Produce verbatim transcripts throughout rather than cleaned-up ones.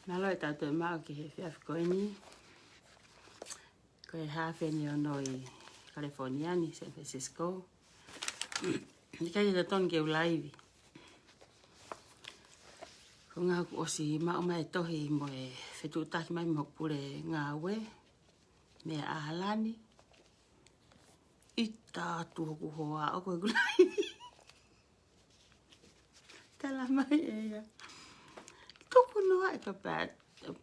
Mālō e tau toe maʻu ki he efiafi ko eni. Ko e haafe ni ono ʻi California ni, San Francisco. ʻIkai ke totonu ke u laivi. Ko e ʻuhinga kuo ʻosi maʻu mai e tohi mo e fetuʻutaki mai mo e pule ngāue mei ʻAlani. ʻIta atu hoku hoa ʻoku ʻikai ke u laivi. Tala mai ʻe ia, tuku noa e papā,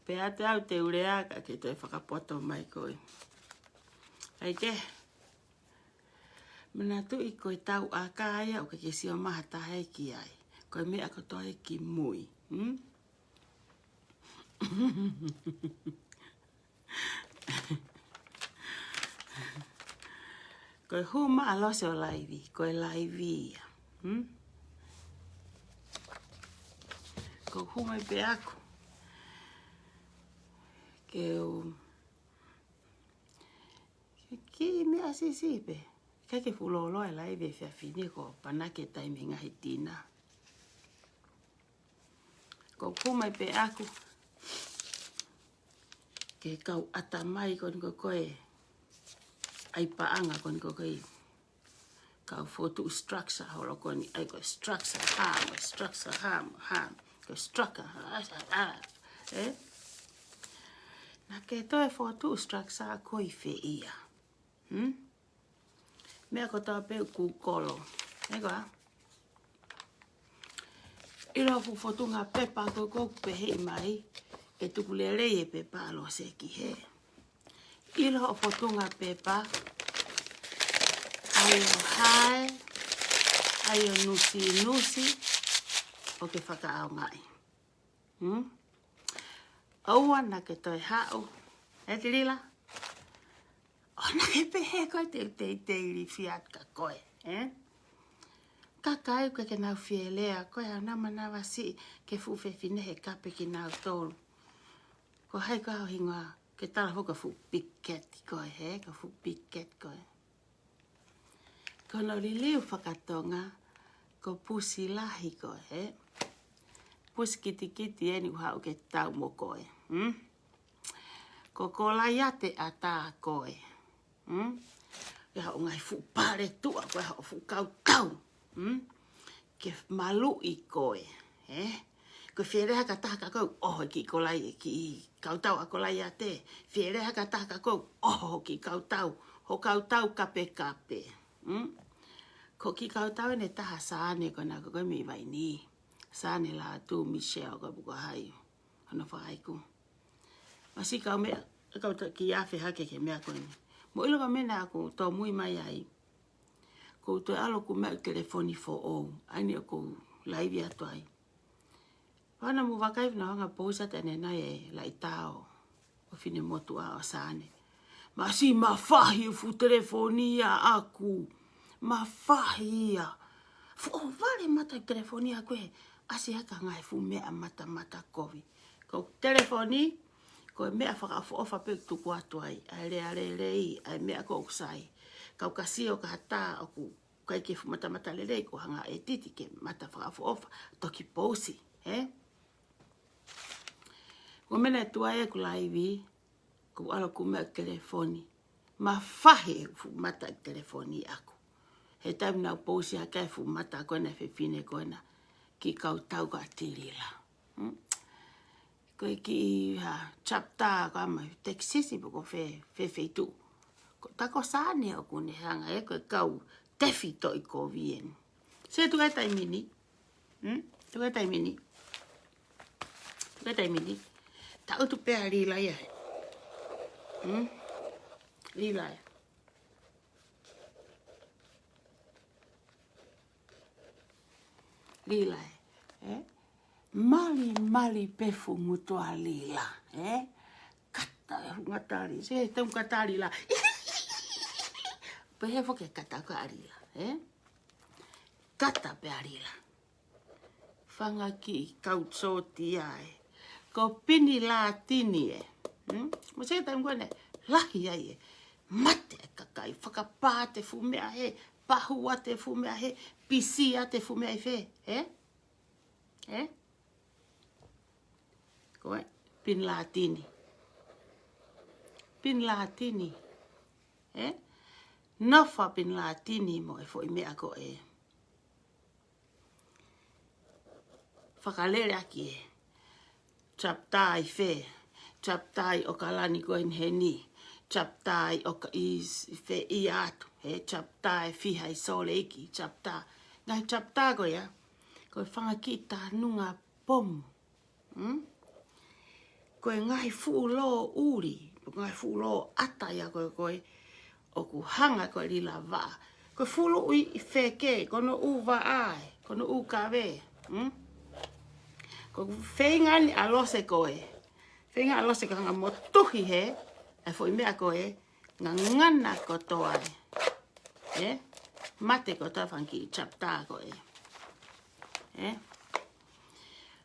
pea te u lea kae ke toe fakapoto mai koe. ʻAi ke, manatuʻi ko e tau ʻaka ia ʻoku ʻikai ke sio mai ha taha ki ai. Ko e meʻa kotoa ia ki mui. Hmm? Ko e hū mai ʻa Lose ʻo laivi, ko e laivi ia. Hmm? Ko e hū mai pē ʻaku. Ke u, ke kiʻi meʻa siʻisiʻi pē. ʻIkai ke fuʻu lōloa e laivi he efiafi ni ko e pana ke taimi ngaahi tina. Ko e hū mai pē ʻaku ke kau ʻata mai ko eni ko e, ʻai paʻanga ko eni ko e, kau fokotuʻu structure holo ko eni, ʻai ko e structure hā, mo e structure hā, mo e hā, ko e structure hā, hā, hā, ē? Naʻa ke toe fokotuʻu structure ko e fē ia. Hmm? Meʻa kotoa pē ʻoku kolo. Ē koā? ʻIlo fuʻu fotunga pepa ko ē ʻoku pehē mai, ʻe tuku lelei e pepa ʻa Lose ki hē. ʻIlo hoʻo fotunga pepa, ʻai ʻo hae, ʻai ʻo nusinusi, ʻo ke fakaʻaongaʻi. Hmm? ʻOua naʻa ke toe haʻu, ē Tilila? ʻOua naʻa ke pehē ko e te u teitei ilifia atu kia koe, ē? Kakai ʻoku ʻikai ke nau fie lea, ko e hā nau manavasiʻi ki he fuʻu fefine he kape kinautolu. Ko hai ko ho hingoa, ke tala foki ko e fuʻu piketi koe, hē? Ko e fuʻu piketi koe. Ko hono liliu fakatonga, ko pusi lahi koe, hē? Pusi kitikiti eni ʻoku haʻu ke tau mo koe, hmm? Ko Kolaiate ʻa tā koe. Hmm? Ke haʻu ngaahi fuʻu pale tuʻa, ko e haʻu fuʻu kautau. Hmm? Ke maluʻi koe, ē? Ko e fie lea ha taha kia koe ʻoku ʻoho e kiʻi Kolai, kiʻi kautau ʻa Kolaiate. Fie lea ha taha kia koe ʻoku ʻoho e kiʻi kautau, ho kautau kapekape. Hmm? Ko e kiʻi kautau eni ʻe taha Sane ko ena ko ē mei Vainī. Sane Lātū Michelle ko e puka hai. Hono fakaiku. Masiʻi kau meʻa, e kau ta-, kiʻi afe hake ki he meʻa ko eni. Mou ʻilo ko e meʻa naʻa ku tōmui mai ai. Ko u toe ʻalu ʻo kumi ʻeku telefoni foʻou. ʻA eni ʻoku ou laivi atu ai. Pea naʻa mou vakai naʻa ku hanga ʻo pousi atu ʻanenai e laʻitā ʻo e finemotuʻa ʻo Sane. Masiʻi mafahi e fuʻu telefoni ia ʻaʻaku. Mafahi ia. Fuʻu vale mata e telefoni ʻaʻaku ē. ʻAsi hake ha ngaahi fuʻu meʻa matamata kovi. Ko e telefoni, ko e meʻa fakaʻofoʻofa pē ʻoku tuku atu ai. ʻA e lea lelei, ʻa e meʻa ko ē ʻoku sai. Kau ka sio ki ha tā ʻoku ʻikai ke fuʻu matamata lelei, ko u hanga ʻo ʻētiti ke mata fakaʻofoʻofa, toki pousi, ē? Ko e meʻa ʻe tuai ʻeku laivi, ko u ʻalu ʻo kumi ʻeku telefoni. Mafahi e fuʻu mata e telefoni ʻaʻaku. He taimi naʻa ku pousi hake ai e fuʻu mata ko ena e fefine ko ena, kiʻi kautau ko ē ʻa Tilila. Hmm? Ko e kiʻi ha chapter ko ē mai Texas pe ko fē, fē feituʻu. Ko e tā ko Sane ʻoku ne hanga ē ko e kau tefitoʻi kovi eni. Sē, tuku e taimi ni. Hmm? Tuku e taimi ni. Tuku e taimi ni. Tangutu pē ʻa Lila ia. Hmm? Lila ia. Lila, ē? Malimali pē fuʻu ngutu ʻa Lila, ē? Kata e fuʻu ngata ʻa Lila, sē, tau kata ʻa Lila. Pehē foki e kata ko ē ʻa Lila, ē? Kata pē ʻa Lila. Fanga kiʻi kau sōtia ē. Ko e pini lātini ē. Hmm? Mou sio ki he taimi ko ē naʻe lahi ai ē. Mate e kakai, fakapā atu e fuʻu meʻa hē. pahu ʻa e fuʻu meʻa hē, pisi ʻa e fuʻu meʻa ʻi fē, ē? Ē? Ko e, Bin Latini. Bin Latini. Ē? Nofo ʻa Bin Latini mo e foʻi meʻa ko ē. Fakalele ʻaki ē. Chapter ʻi fē. Chapter ʻi ʻOkalani ko eni heni. Chapter ʻi ʻOka-, ʻi s-, fē ia atu. He chapter ʻe fiha ʻi Sōleki. Chapter. Ngaahi chapter ko ia. Ko e fanga kiʻi tanunga pomu. Hmm? Ko e ngaahi fuʻu lō ʻuli, ko e ngaahi fuʻu lō ʻata ia ko ē, ko ē, ʻoku hanga ko ē ʻo lila vaʻa. Ko e fuʻu lō ʻuli ʻi fē kē, ko hono ʻū vaʻa ē, ko hono ʻū kave. Hmm? Ko e feinga eni ʻa Lose ko ē. Feinga ʻa Lose ko e hanga ʻo motuhi hē, ʻa e foʻi meʻa ko ē, ngangana kotoa ē. Ē? Mate kotoa fanga kiʻi chapter ko ē. Ē?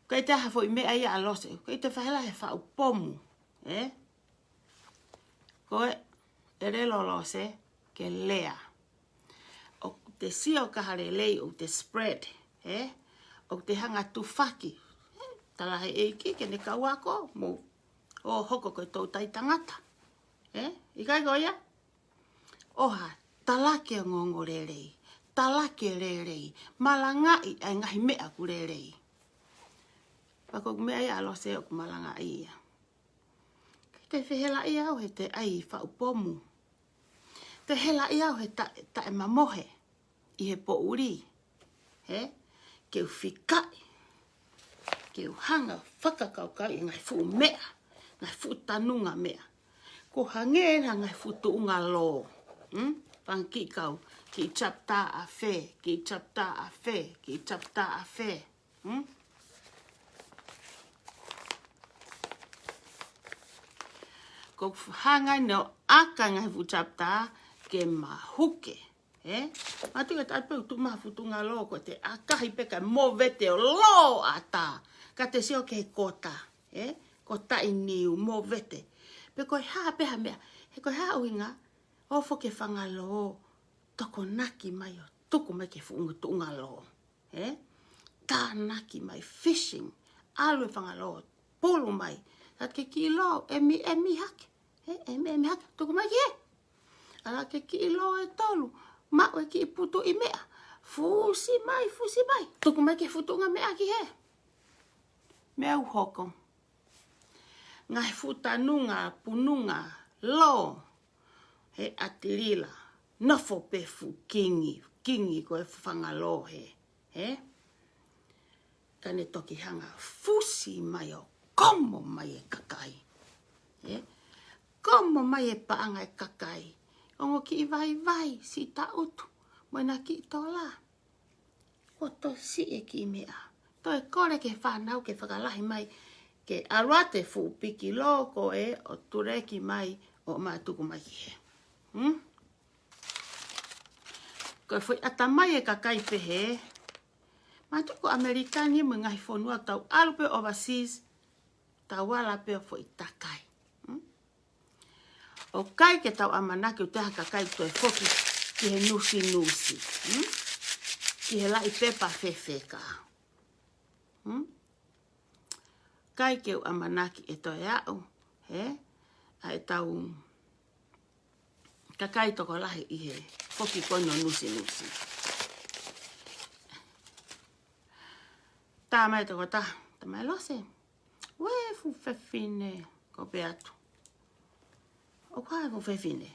Ko e taha foʻi meʻa ia ʻa Lose. Ko e te fehela he faʻu pomu. Ē? Ko e, ʻe lele ʻa Lose ke lea. ʻOku te sio ki ha lelei ʻoku te spread. Ē? ʻOku te hanga ʻo tufaki. Ē? Tala he ʻEiki ke ne kau ako mo ʻo hoko ko e toutai tangata. Ē? ʻIkai ko ia? ʻOha, talaki e ongoongo lelei. Talaki e lelei. Malangaʻi ʻa e ngaahi meʻa ʻoku lelei. Pea ko e meʻa ia ʻa Lose ʻoku malangaʻi ia. Te fehelaʻi au he te ʻai faʻu pomu. Te helaʻi au he ta-, taʻemamohe ʻi he poʻuli. Ē? Ke u fikaʻi. Ke u hanga ʻo fakakaukauʻi e ngaahi fuʻu meʻa, ngaahi fuʻu tanunga meʻa. Ko e hangē eni ha ngaahi fuʻu tuʻunga lō. Hmm? Fanga kiʻi kau, kiʻi chapter ʻa fē, kiʻi chapter ʻa fē, kiʻi chapter ʻa fē. Hmm? Ko e hanga eni ʻo ʻaka e ngaahi fuʻu chapter ke mahuke. Ē? Mātuʻaki ʻe taʻe pē ʻoku tuʻu mai ha fuʻu tuʻunga lō ko ē te ʻakahi pē kae movete ʻo lō ʻatā. Ka te sio ki he kota. Ē? Ko e taʻi niu movete. Pe ko e hā pē ha meʻa. He ko e hā ʻuhinga, ʻofa ke fanga lō tokonaki mai ʻo tuku mai ki he fuʻu tuʻunga lō. Ē? Tānaki mai fishing. ʻAlu e fanga lō pulu mai. Ka ke kiʻi lō, ʻe mi, ʻe mi hake. Ē, ʻe mi, ʻe mi hake. Tuku mai ki hē. ʻAlu ke kiʻi lō ʻe tolu. Maʻu e kiʻi putuʻi meʻa. Fusi mai, fusi mai. Tuku mai ki he fuʻu tuʻunga meʻa ki hē. Meʻa ʻoku hoko. Ngaahi fuʻu tanunga, pununga, lō. He ʻatilila. Nofo pē fuʻu kingi, kingi ko e fanga lō hē. Ē? Ka ne toki hanga ʻo fusi mai ʻo komo mai e kakai. Ē? Komo mai e paʻanga e kakai. Ongo kiʻi vaivai, siʻi taʻutu, mo ʻena kiʻi tola. Ko e tosi e kiʻi meʻa. Toe kole ki he fānau ke fakalahi mai. Ke ʻalu atu e fuʻu piki lō ko ē ʻo tuleki mai ʻo mātuku mai ki hē. Hmm? Ko e foʻi ʻatamai e kakai pehē. Mātuku ʻAmelika ni mo e ngaahi fonua tau ʻalu pē overseas, tau ala pē ʻo foʻi takai. Hmm? ʻOku ʻikai ke tau ʻamanaki ʻoku toe ʻi ai ha kakai toe foki ki he nusinusi. Hmm? Ki he laʻi pepa fefeka. Hmm? ʻIkai ke u ʻamanaki ʻe toe aʻu, hē? ʻA e tau kakai tokolahi ʻi he foki ko eni ʻo nusinusi. Tā mai tokotaha, tā mai Lose. Uē, fuʻu fefine, ko pē atu. ʻOku ʻi ai e fuʻu fefine.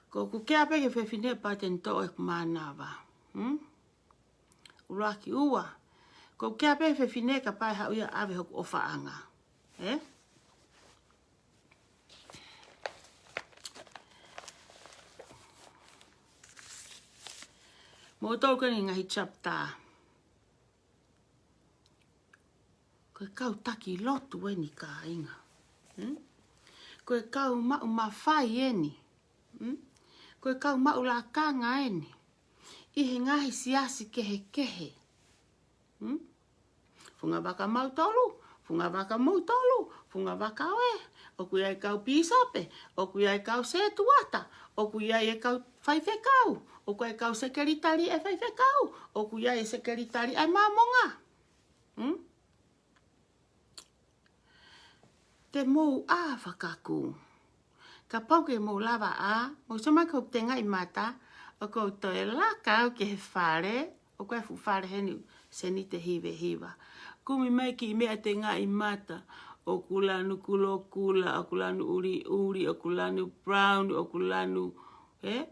Ko ʻeku kea pē ki he fefine pea te ne toʻo ʻeku mānava. Hmm? ʻUluaki. Ua. Ko ʻeku kea pē ki he fefine kapau ʻe haʻu ia ʻo ʻave hoku ʻofaʻanga. Ē? Mou tau ko eni ngaahi chapter. Ko e kau taki lotu eni kāinga. Hmm? Ko e kau maʻu mafai eni. Hmm? Ko e kau maʻu lakanga eni. ʻI he ngaahi siasi kehekehe. Hmm? Funga vaka mau tolu, funga vaka mau tolu, Ngā vakaoe, ʻoku ʻi ai e kau pīsope, ʻoku ʻi ai e kau setuata, ʻoku ʻi ai e kau faifekau, ʻoku ʻi ai e kau sekelitali e faifekau, ʻoku ʻi ai e sekelitali ʻa e Māmonga. Hmm? Te mou ʻā fakakū. Kapau ke mou lava ʻā, mou sio mai ki hoku tengaʻi mata, ʻoku ou toe laka au ki he fale, ʻoku ʻi ai e fuʻu fale heni, seniti ʻe hiva hiva. Kumi mai e kiʻi meʻa tengaʻi mata, ʻoku lanu kulokula, ʻoku lanu ʻuliʻuli, ʻoku lanu brown, ʻoku lanu, ē?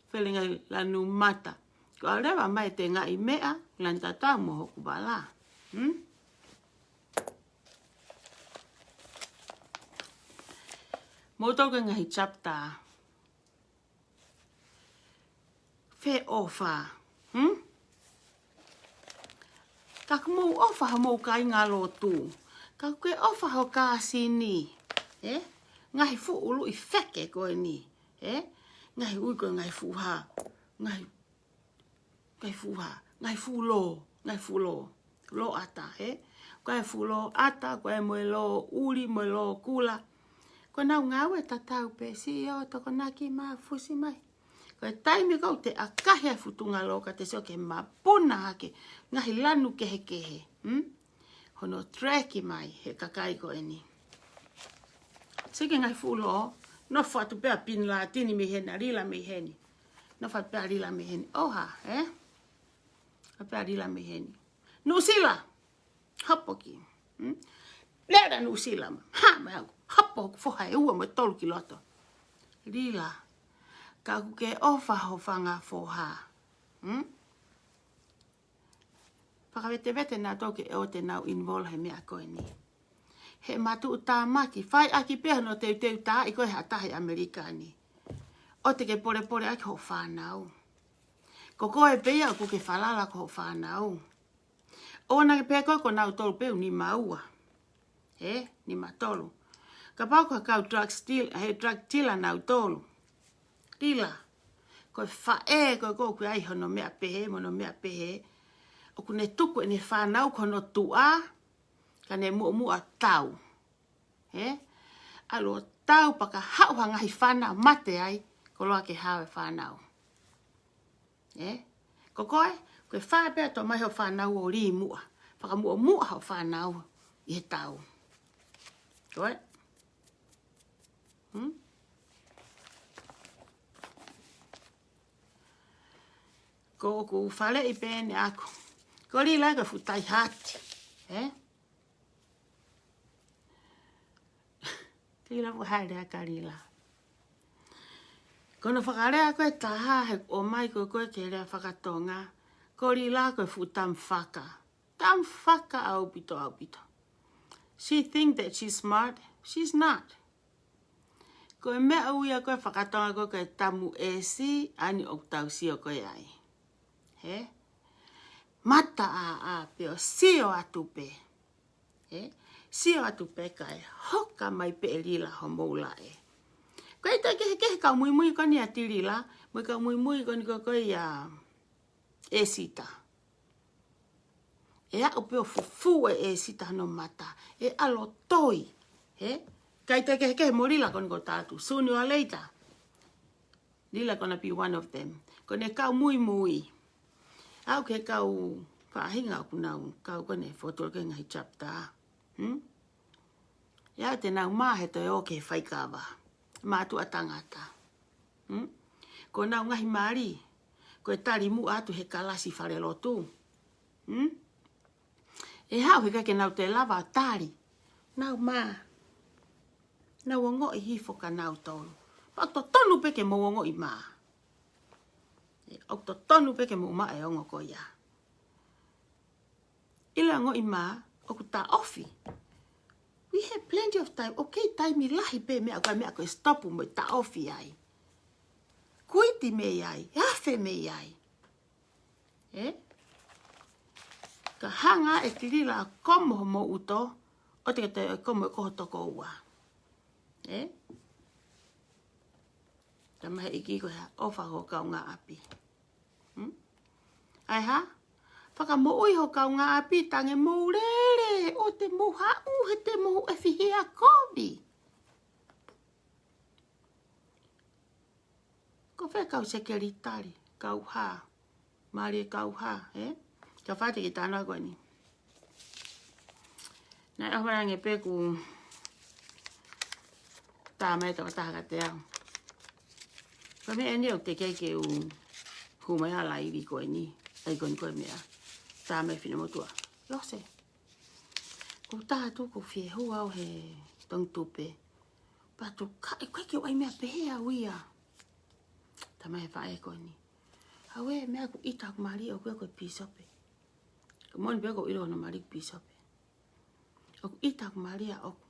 Fele ngaahi lanu mata. Ko e lava mai e tengaʻi meʻa, lanu tatau mo hoku vala. Hmm? Mou toki ngaahi chapter. Feʻofa. Hmm? Ka ʻoku mou ʻofa homou kāinga lotu. Ka ʻoku ke ʻofa ho kāsini. Ē? Ngaahi fuʻu ʻuluʻi feke ko eni. Ē? Ngaahi ui ko e ngaahi fuʻu hā. Ngaahi, ngaahi fuʻu hā. Ngaahi fuʻu lō. Ngaahi fuʻu lō. Lō ʻata, ē? Ko e fuʻu lō ʻata, ko e mo e lō ʻuli, mo e lō kula. Ko ʻenau ngāue tatau pē, sio, tokonaki, mafusi mai. Ko e taimi ʻoku te ʻakahi ai e fuʻu tunga lō ka te sio ke mapuna hake, ngaahi lanu kehekehe. Hmm? Hono treki mai he kakai ko eni. Sio ki he ngaahi fuʻu lō, nofo atu pē ʻa Pini Latini mei heni, Lila mei heni. Nofo atu pē ʻa Lila mei heni. ʻOha, ē? Nofo atu pē ʻa Lila mei heni. Nuʻusila! Hopo ki. Hmm? Lele Nuʻusila ma. Ha, mai au. Hopo hoku foha ʻe ua mo e tolu ki loto. Lila. Ka ʻoku ke ʻofa ho fanga foha. Hmm? Fakavetevete nautolu ke ʻoua te nau involve he meʻa ko eni. He mātuʻa tāmaki, fai ʻaki pē hono teuteu tā ʻi ko e ha taha ʻi ʻAmelika ni. ʻOua te ke polepole ʻaki hoʻo fānau. Ko koe pē ia ʻoku ke falala ko hoʻo fānau. ʻOua naʻa ke pehē ko, ko nautolu pē ʻoku nima ua. Ē, nima tolu. Kapau ko e kau drug deal, he drug dealer nautolu. Lila. Ko e faʻē, ko e ko ʻoku ʻi ai hono meʻa pehē, mo hono meʻa pehē. ʻOku ne tuku ʻene fānau ko hono tuʻa, ka ne muʻomuʻa tau. Ē? ʻAlu ʻo tau pea ka haʻu ha ngaahi fānau mate ai, koloa ke hao e fānau. Ē? Ko koe, ko e fā pē ʻa tomai hoʻo fānau ʻo lī muʻa. Fakamuʻomuʻa hoʻo fānau ʻi he tau. Ko ē? Hmm? Ko ʻeku faleʻi pē eni ʻaʻaku. Ko Lila ko e fuʻu taihati. Ē? Lila fuʻu haʻele ʻa Lila. Ko hono fakalea ko e taha he ʻomai ko ē ko e ke lea fakatonga. Ko Lila ko e fuʻu tamafaka. Tamafaka ʻaupito, ʻaupito. She think that she's smart. She's not. Ko e meʻa ʻoku ui ia ko e fakatonga ko e ko e tamu ʻesi, ʻa eni ʻoku tau sio ko ē ai. Ē? Mata ʻāʻā pē ʻo sio atu pē. Ē? Sio atu pē kae hoka mai pē ʻe Lila homou laʻe. Ko e ʻikai toe kehekehe kau muimui ko eni ʻa Tilila, mo e kau muimui ko eni ko e ko e ia ʻEsita. ʻE aʻu pē ʻo fufū ʻe ʻEsita hono mata. ʻE ʻalu ʻo toi. Ē? ʻIkai toe kehekehe mo Lila ko eni ko e tātu. Sooner or later. Lila gonna be one of them. Ko ʻene kau muimui. Aʻu ki he kau faʻahinga ʻoku nau kau ko eni fotu ki he ngaahi chapter. Hmm? ʻE aʻu te nau mā he toe ō ki he faikava. Mātuʻa tangata. Hmm? Ko ʻenau ngaahi mali. Ko e tali muʻa atu he kalasi falelotu. Hmm? ʻE haʻu he ʻikai ke nau toe lava ʻo tali. Nau mā. Nau ongoʻi hifo kia nautolu. Pea ʻoku totonu pē ke mou ongoʻi mā. ʻOku totonu pē ke mou maʻu e ongo ko ia. ʻIlo e ongoʻi mā, ʻoku taʻofi. We have plenty of time. ʻOku kei taimi lahi pē meʻa ko e meʻa ko e stop mo e taʻofi ai. Kuiti mei ai, afe mei ai. Ē? Ka hanga ʻe Tilila ʻo komo homou ʻuto, ʻoua te ke toe komo ʻe koe ho tokoua. Ē? Tamaheʻiki ko e hā, ʻofa ho kaungāʻapi. Hmm? ʻAi hā? Fakamoʻui ho kaungāʻapi, tangi mo lele, ʻoua te mou haʻu he te mou ʻefihia kovi. Ko fē kau sekelitali, kau hā, mālie kau hā, ē? Ka fate ki tāna ko eni. Naʻe ʻoho ange pē ʻeku tā mai toko taha kiate au. Ko e meʻa eni ʻoku teʻeki ke u hū mai ha laivi ko eni. ʻAi ko eni ko e meʻa. Tā mai finemotuʻa. Lose. ʻOku tā atu ʻoku fie hū au he tongi tupe. Pea tuku ʻikai ke u ʻai meʻa pehē au ia. Tā mai he faʻē ko eni. Auē, meʻa ʻoku ʻita hoku mali ʻoku ʻia ko e pīsope. Ko e moʻoni pē ʻoku ou ʻilo hono mali pīsope. ʻOku ʻita hoku mali ʻa ʻoku.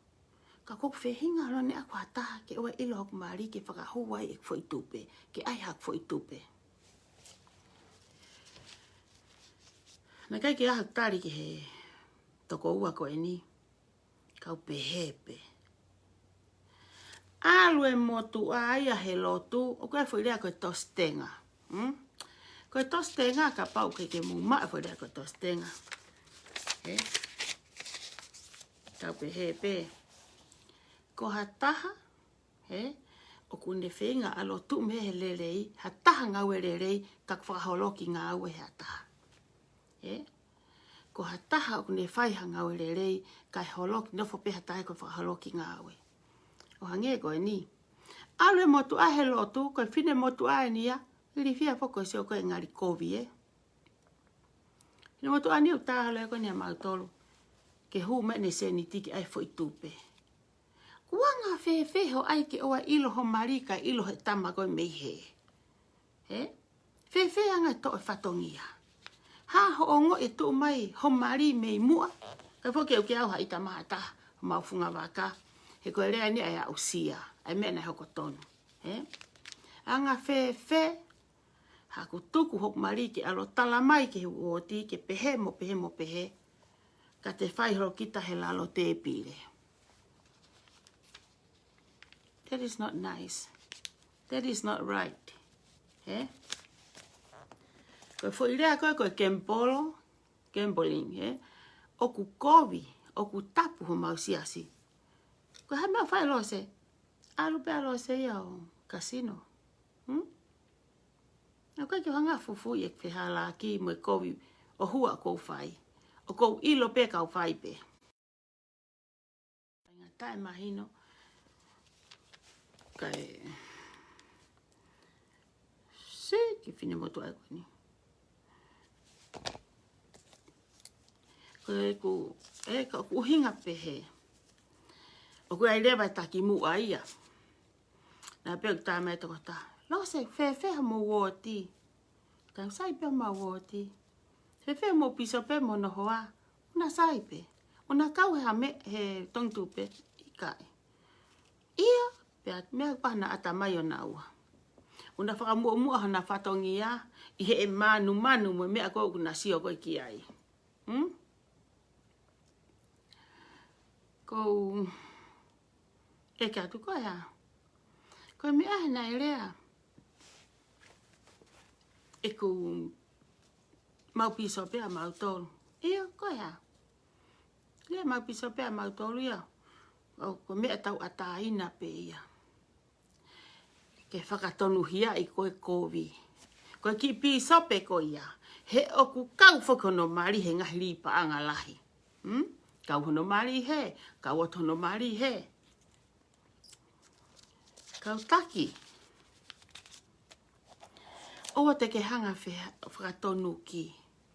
Ka ʻoku ou feinga ʻalu ʻo ʻai ha taha ke ʻoua ʻe ʻilo hoku mali ke fakahū ai ʻeku foʻi tupe, ke ʻai haku foʻi tupe. Naʻe ʻikai ke ʻi ai haku tali ki he toko ua ko eni. Kau pehē pē. ʻAlu e motuʻa ia he lotu, ʻoku ʻi ai e foʻi lea ko e tosi tenga. Hmm? Ko e tosi tenga kapau ʻoku ʻikai ke mou maʻu e foʻi lea ko e tosi tenga. Ē? Kau pehē pē. Ko ha taha, ē? ʻOku ne feinga ʻalu ʻo tuʻu mei he lelei, ha taha ngāue lelei, ka ʻoku fakaholoki ngāue he ha taha. Ē? Ko ha taha ʻoku ne fai ha ngāue lelei, kae holoki, nofo pē ha taha ko e fakaholoki ngāue. ʻO hangē ko eni. ʻAlu e motuʻa he lotu, ko e finemotuʻa eni ia, ilifia foki ko e sio ko e ngali kovi ē. Finemotuʻa ni ʻoku tā holo ko eni ʻa mautolu. Ke hū mai ʻene sēniti ke ʻai foʻi tupe. Kuo anga fēfē hoʻo ʻai ke ʻoua ʻilo ho mali kae ʻilo he tama ko e mei hē. Ē? Fēfē anga toʻo e fatongia. Hā hoʻo ongoʻi e tuʻu mai ho mali mei muʻa. Kae foki ʻoku ʻikai ke au ha ʻita mahataha, homau funga vaka. He ko e lea eni ʻa e aʻusia, ʻa e meʻa naʻe hoko tonu. Ē? Anga fēfē, haʻaku tuku hoku mali ke ʻalu ʻo tala mai ki he uooti, ke pehē mo pehē mo pehē. Ka te fai holo kita he lalo tēpile. That is not nice. That is not right. Ē? Ko e foʻi lea ko e, ko e gambolo, gambling, ē? ʻOku kovi, ʻoku tapu homau siasi. Ko e hā e meʻa ʻoku fai Lose? ʻAlu pē ʻa Lose ia ʻo kasino. Hmm? ʻOku ʻikai ke u hanga ʻo fufuuʻi e fehālaaki mo e kovi ʻo hua ʻoku ou fai. ʻOku ou ʻilo pē kau fai pē. Faingataʻa e mahino. Kae. Siki finemotuʻa ko eni. Ko e ku, ē, ka ʻoku ʻuhinga pehē. ʻOku ʻi ai leva e takimuʻa ia. Naʻe pehē ʻoku tā mai e tokotaha. Lose, fēfē homou uooti? Ka sai pē homau uooti. Fēfē homou pīsope mo hono hoa? ʻOku na sai pē. ʻOku na kau he hame, he tongi tupe? ʻIkai. ʻIo, pea meʻa pē naʻa ʻata mai ʻo naua. ʻOku na fakamuʻomuʻa hona fatongia, ʻi heʻe manumanu mo e meʻa ko ē ʻoku na sio ko ē ki ai. Hmm? Ko u ʻeke atu ko e hā? Ko e meʻa he naʻe lea ʻeku mau pīsope ʻa mautolu. ʻIo, ko e hā? Lea mau pīsope ʻa mautolu ia. ʻO ko e meʻa tauʻatāina pē ia. Ke fakatonuhiaʻi ko e kovi. Ko e kiʻi pīsope ko ia. He ʻoku kau foki hono mali he ngaahi lī paʻanga lahi. Hmm? Kau hono mali he, kau atu hono mali he. Kau taki. ʻOua te ke hanga fe-, fakatonuki.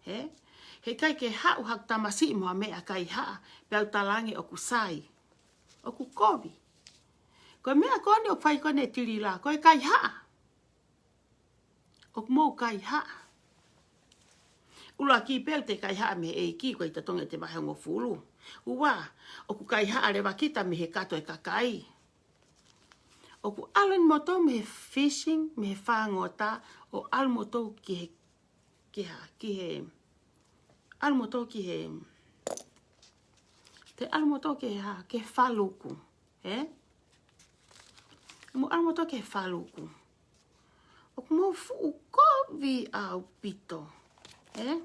He? Heʻikai ke haʻu haku tamasiʻi mo ha meʻa kaihaʻa, pea u talaange ʻoku sai. ʻOku kovi. Ko e meʻa ko eni ʻoku fai ko eni ʻe Tilila, ko e kaihaʻa. ʻOku mou kaihaʻa. ʻUluaki pē ʻoku te kaihaʻa mei he ʻEiki ko e ʻi Totongi ʻi he vahe hongofulu. Ua, ʻoku kaihaʻa leva kita mei he kato e kakai. ʻOku ʻalu eni moutolu mei he fishing, mei he fāngota, ʻo ʻalu moutolu ki he, ki ha, ki he, ʻalu moutolu ki he, te ʻalu moutolu ki he hā, ki he faluku. Ē? Mou ʻalu moutolu ki he faluku. ʻOku mou fuʻu kovi ʻaupito. Ē?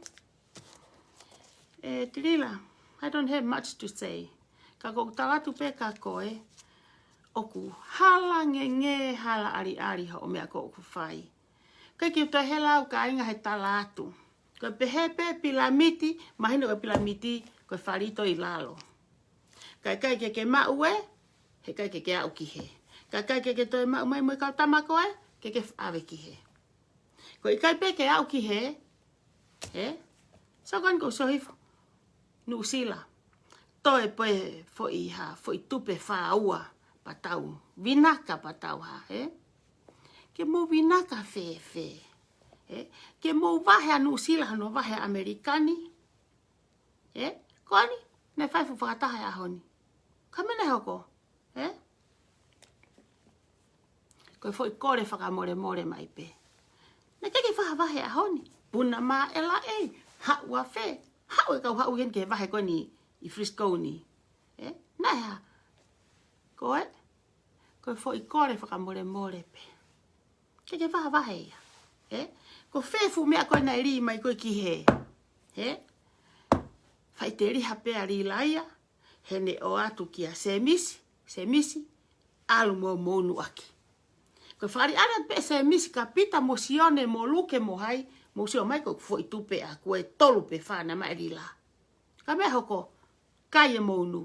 E, Tilila, I don't have much to say. Ka ʻoku ou tala atu pē kia koe, ʻoku hala ngenge, hala ʻaliʻali hoʻo meʻa ʻoku fai. Kae ke toe hela au kāinga he tala atu. Ko e pehē pē pilamiti, mahino ko e pilamiti, ko e fali ʻi lalo. Kae ʻikai ke ke maʻu ē, he ʻikai ke ke aʻu ki hē. Kae ʻikai ke ke toe maʻu mai mo e kau tama ko ē, ke ke ʻave ki hē. Ko e ʻikai pē ke aʻu ki hē, ē? So ko eni ʻoku ou sio hifo. Nuʻusila. Toe pē foʻi hā, foʻi tupe fāua pea tau vinaka pea tau hā, ē? Ke mou vinaka fēfē, ē? Ke mou vahe ʻa Nuʻusila hono vahe ʻa ʻAmelika ni, ē? Ko eni, naʻe fai fuʻu fakataha he ʻaho ni. Ka meʻa naʻe hoko, ē? Ko e foʻi kole fakamolemole mai pē. Naʻe ʻikai ke fakavahe he ʻaho ni. Puna mā ʻe laʻei, haʻu ʻa fē, haʻu e kau haʻu eni ke vahe ko eni ʻi Frisco ni. Ē? Naʻe hā? Ko e, ko e foʻi kole fakamolemole pē. ʻIkai ke fakavahe ia. Ē? Ko fē fuʻu meʻa ko ē naʻe lī mai ko ē ki hē. Ē? Faʻiteliha pē ʻa Lila ia, heʻene ʻoatu kia Semisi, Semisi, ʻalu mo mou ʻunu ʻaki. Ko e fakaʻaliʻali pē Semisi kia Pita mo Sione mo Luke mo hai, mou sio mai ko e foʻi tupe ʻaku ʻe tolu pe fā naʻe maʻu ʻe Lila. Ka meʻa hoko, kai e mou ʻunu.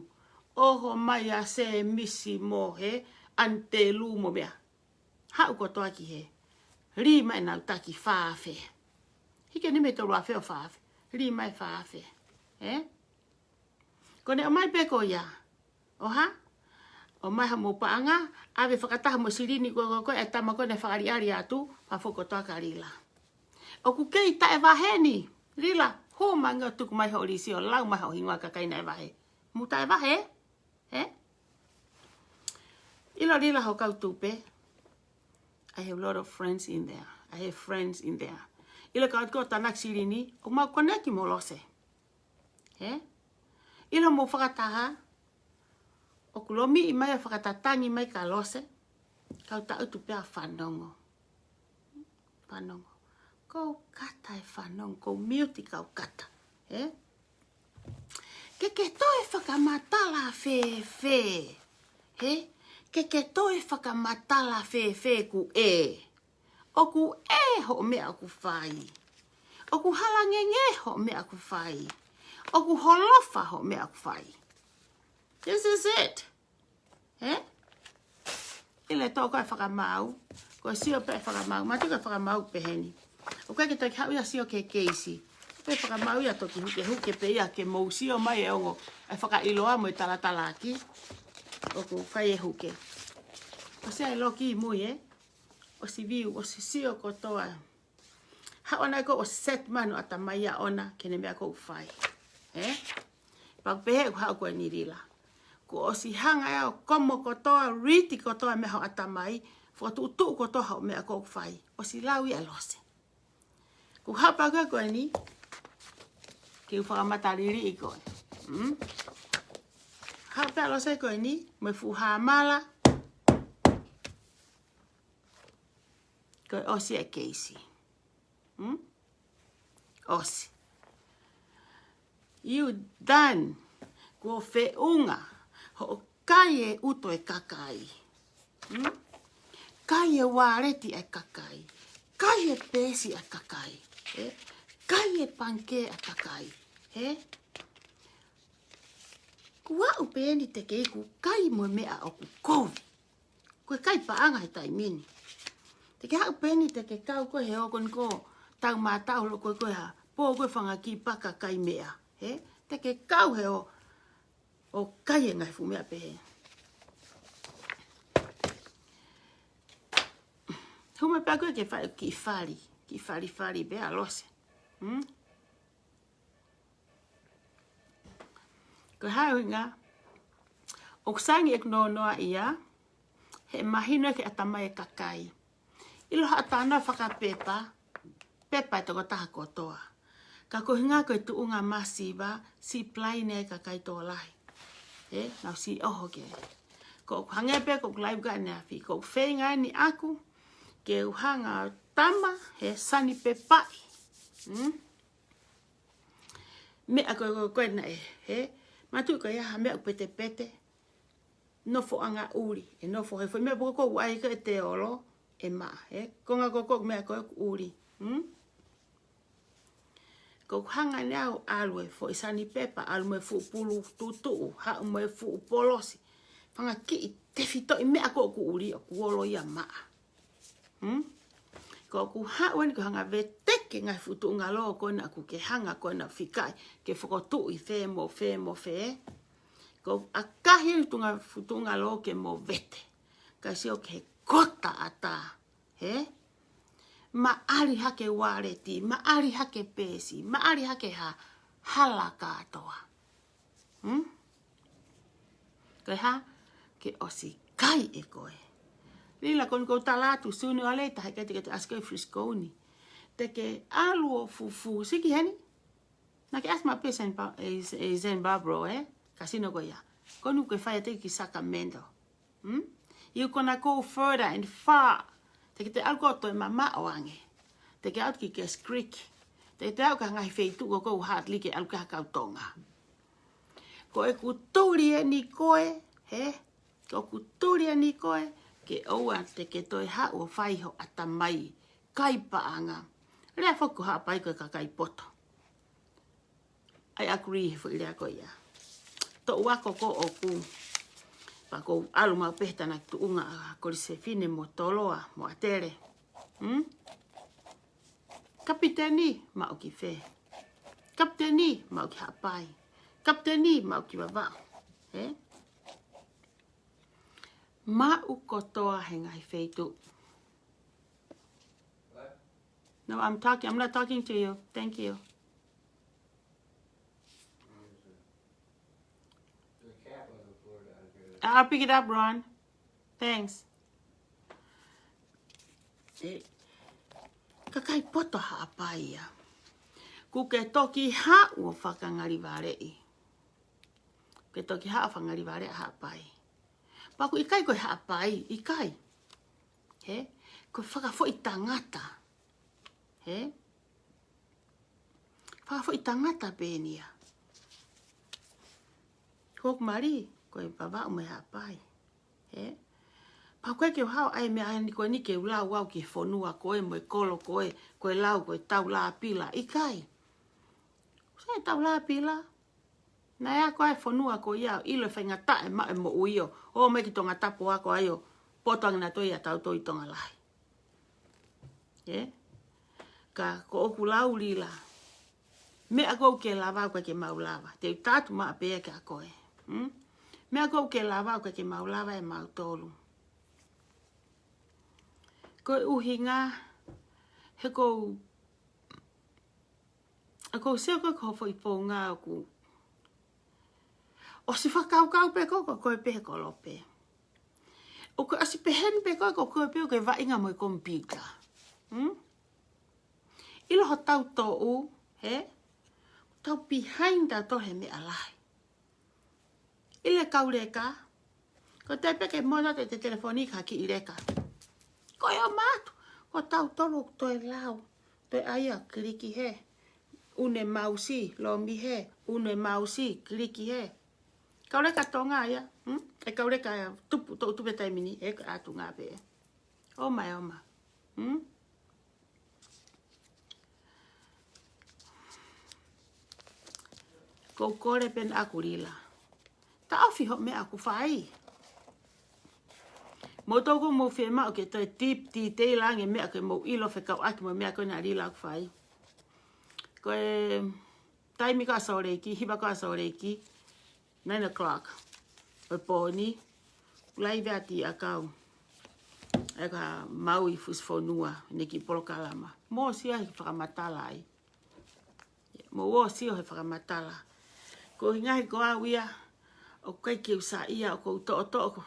ʻOho mai ʻa Semisi mo hē, ʻAnitelū mo meʻa. Haʻu kotoa ki hē. Lī mai ʻenau taki fā afe. Hiki eni mei he tolu afe ʻo fā afe. Lī mai fā afe. Ē? Ko ʻene ʻomai pē ko ia. ʻO hā? ʻOmai haʻamou paʻanga, ʻave fakataha mo e silini ko ē, ko ē, ko ē, ʻa e tama ko ē naʻe fakaʻaliʻali atu, pea foki kotoa kia Lila. ʻOku kei taʻe vahe ni, Lila, hū mai ange ʻo tuku mai hoʻo lisi ʻo lau mai hoʻo hingoa ʻa e kakai naʻe vahe. Mou taʻe vahe, ē? ʻIlo Lila hoʻo kau tupe. I have a lot of friends in there. I have friends in there. ʻIlo ka ʻoku ʻi ai e tānaki silini, ʻoku mau koneki mo Lose. Ē? ʻIlo mou fakataha, ʻoku lomiʻi mai ʻo fakatatangi mai kia Lose, kau taʻutu pē ʻo fanongo. Fanongo. Kou kata e fanongo, kou miuti kau kata. Ē? Ke ke toe fakamatala fēfē. Ē? Ke ke toe fakamatala fēfē kuo ʻē. ʻOku ʻē hoʻo meʻa ʻoku fai. ʻOku hala ngenge hoʻo meʻa ʻoku fai. ʻOku holofa hoʻo meʻa ʻoku fai. This is it. Ē? ʻIlo e toʻo ko ē e fakamaau. Ko e sio pē e fakamaau. Mātuʻaki e fakamaau pehē ni. ʻOku ʻikai ke toki haʻu ia ʻo sio ki he keisi. Pē fakamaau ia toki hukehuke pē ia ke mou sio mai e ongo. E fakaʻiloa mo e talatalaaki. ʻOku ʻikai e huke. ʻOsi ʻa e loki ʻi mui ē. ʻOsi view, ʻosi sio kotoa. Haʻu ʻana ko ē ʻo set mai hono ʻatamai ʻoʻona ki heʻene meʻa ʻoku fai. Ē? Pea ʻoku pehē ʻoku haʻu ko eni Lila. Kuo ʻosi hanga ʻe ia ʻo komo kotoa, riti kotoa e meʻa hoʻo ʻatamai, fakatuʻutuʻu kotoa hoʻo meʻa ʻoku fai. ʻOsi lau ia ʻe Lose. Kuo haʻu pē ko ē ko eni, ke u fakamataliliʻi koe. Mm? Haʻu pē ʻa Lose ko eni, mo e fuʻu hāmala, ko e ʻosi e keisi. Hmm? ʻOsi. You done. Kuo feʻunga hoʻo kai e ʻuto e kakai. Hmm? Kai e ualeti e kakai. Kai e peesi e kakai. Ē? Kai e pangikē e kakai. Ē? Kuo aʻu pē eni te ke iku kai mo e meʻa ʻoku kovi. Ko e kai paʻanga he taimi ni. Te ke haʻu pē eni te ke kau ko ē he ʻoku ʻi ai ko ē tau mātau lo ko ē ko ē ha. Pō ko ē fanga kiʻi paka kai meʻa. Ē? Te ke kau he ʻo, ʻo kai e ngaahi fuʻu meʻa pehē. Hū mai pē ko ē ke fai kiʻi fali. Kiʻi falifali pē ʻa Lose. Hmm? Ko e hā e ʻuhinga, ʻoku sai ange ʻeku noanoa ia, he mahino ki he ʻatamai e kakai. ʻIlo haʻa talanoa fakapepa, pepa e tokotaha kotoa. Ka ko e ʻuhinga ko e tuʻunga masiva, siʻi palaini e kakai tokolahi. Ē, nau siʻi ʻoho ke. Ko ʻeku hangē pē ko ʻeku live ko eni ʻaneafi, ko ʻeku feinga eni ʻaku, ke u hanga ʻo tama, he sani pepaʻi. Hmm? Meʻa ko ē, ko ē, ko ē naʻe, hē? Mātuʻaki ko e hā ha meʻa ʻoku petepete. Nofoʻanga ʻuli, ʻe nofo he foʻi meʻa poko ko ē ʻoku ʻai ko ē ʻe te olo, ʻe maʻa, hē? Konga ko ē ko ē meʻa ko ē ʻoku ʻuli. Hmm? Ko ʻeku hanga ʻeni au ʻalu e foʻi sanipepa, ʻalu mo e fuʻu pulu tutuʻu, haʻu mo e fuʻu polosi. Fanga kiʻi tefitoʻi meʻa ko ē ʻoku ʻuli ʻoku olo ia maʻa. Hmm? Ko ʻeku haʻu ʻeni ko e hanga veteki ngaahi fuʻu tuʻunga lō ko ena ʻoku ke hanga ko ena fikaʻi, ke fokotuʻu ʻi fē mo fē mo fē. Ko ʻeku ʻakahi ʻeni tuʻunga fuʻu tuʻunga lō ke mo vete. Ka sio ki he kota ʻatā, hē? Maʻali hake ualeti, maʻali hake pēsi, maʻali hake ha hala kātoa. Hmm? Ko e hā? Ke ʻosi kai ʻe koe. Lila, ko eni ʻoku ou tala atu, sooner or later, he ʻikai te ke toe ʻasi koe ʻi Frisco ni. Te ke ʻalu ʻo fufū, siki heni? Naʻa ke ʻasi maʻu pē San Ba-, ʻe, ʻe San Barbara, ē? Kasino ko ia. Ko eni ʻoku ke fai atu ki Sacramento. Hmm? You gonna go further and far. Te ke toe ʻalu koe ʻo toe mamaʻo ange. Te ke ʻalu ki Cass Creek. Te ke toe ʻalu ki he ngaahi feituʻu ʻoku ʻikai ke hardly ke ʻalu ki ai ha kau Tonga. Ko ʻeku tuli ʻeni koe, hē? Ko ʻeku tuli ʻeni koe, ke ʻoua te ke toe haʻu ʻo fai ho ʻatamai kai paʻanga. Lea foki ko Haʻapai ko e kakai poto. I agree he foʻi lea ko ia. Toʻu ako ko ʻoku. Pea ʻoku ou ʻalu maʻu pē he tānaki tuʻunga ʻa Kolisi Fefine mo Toloa mo ʻAtele. Hmm? Kapiteni, maʻu ki fē? Kapiteni, maʻu ki Haʻapai. Kapiteni, maʻu ki Vavaʻu. Hē? Maʻu kotoa he ngaahi feituʻu. No, I'm talking, I'm not talking to you. Thank you. I'll pick it up, Ron. Thanks. ʻE, kakai poto Haʻapai ia. ʻOku ke toki haʻu ʻo fakangalivaleʻi. Ke toki haʻu ʻo fakangalivaleʻi Haʻapai. Pea ʻoku ʻikai ko e Haʻapai, ʻikai. Hē? Ko e fakafoʻi tangata. Hē? Fakafoʻi tangata pē eni ia. Ko ʻeku mali, ko e Vavaʻu mo e Haʻapai. Hē? Pea ʻoku ʻikai ke u haʻu ʻai meʻa ʻeni ko eni ke u lau au ki he fonua ko ē mo e kolo ko ē, ko e lau ko e taulāpila. ʻIkai. Sai taulāpila. Naʻe ako ai e fonua ko ia ʻo ʻilo e faingataʻa ʻe maʻu e moʻui ʻo ō mai ki Tongatapu ʻo ako ai ʻo poto ange nautolu ia tautolu ʻi Tonga lahi. Ē? Ka ko ʻeku lau Lila. Meʻa ʻoku ke lava ʻoku ʻikai ke mau lava. Te u tala atu maʻa pē ia kia koe. Hmm? Meʻa ʻoku ke lava ʻoku ʻikai ke mau lava ʻe mautolu. Ko e ʻuhinga, he ʻoku ou ʻA ko u sio ko ē ko ho foʻi founga ʻoku ʻosi fakakaukau pē ko ē ko koe pē he kolope. ʻOku ʻosi pehē ni pē ko ē ko koe pē ʻoku ke vaʻinga mo e computer. Hmm? ʻIlo hotau toʻu, hē? Tau behind tautolu he meʻa lahi. ʻIlo e kau leka. Ko e taimi pē ke mono te te telefoni ki ha kiʻi leka. Ko e ō mai atu. Ko tautolu toe lau. Toe ʻai ʻo kiliki hē. ʻUnu e mausi, lomi hē. ʻUnu e mausi, kiliki hē. Kau leka Tonga ia. Hmm? E kau leka ia tupu, toʻu tupu he taimi ni. ʻE ka atu ngā pē. ʻO mai, ʻo mai. Hmm? ʻOku ou kole pē ʻaʻaku Lila. Taʻofi hoʻo meʻa ʻoku fai. Mou tau ko mou fiemaʻu ke toe deep detail ange meʻa ke mou ʻilo fekauʻaki mo e meʻa ko ena Lila ʻoku fai. Ko e taimi ko ē ʻa Sōleki, hiva ko ē ʻa Sōleki, nine o'clock ʻo e pō ni, laive ʻa Tiakau. ʻE ka mau i fusi fonua, ne ki polokalama. Mou sio he fakamatala ai. Mou sio he fakamatala. Ko e ʻuhinga he ko au ia, ʻoku ʻikai ke u saiʻia, ʻoku ou toʻotoʻo ko.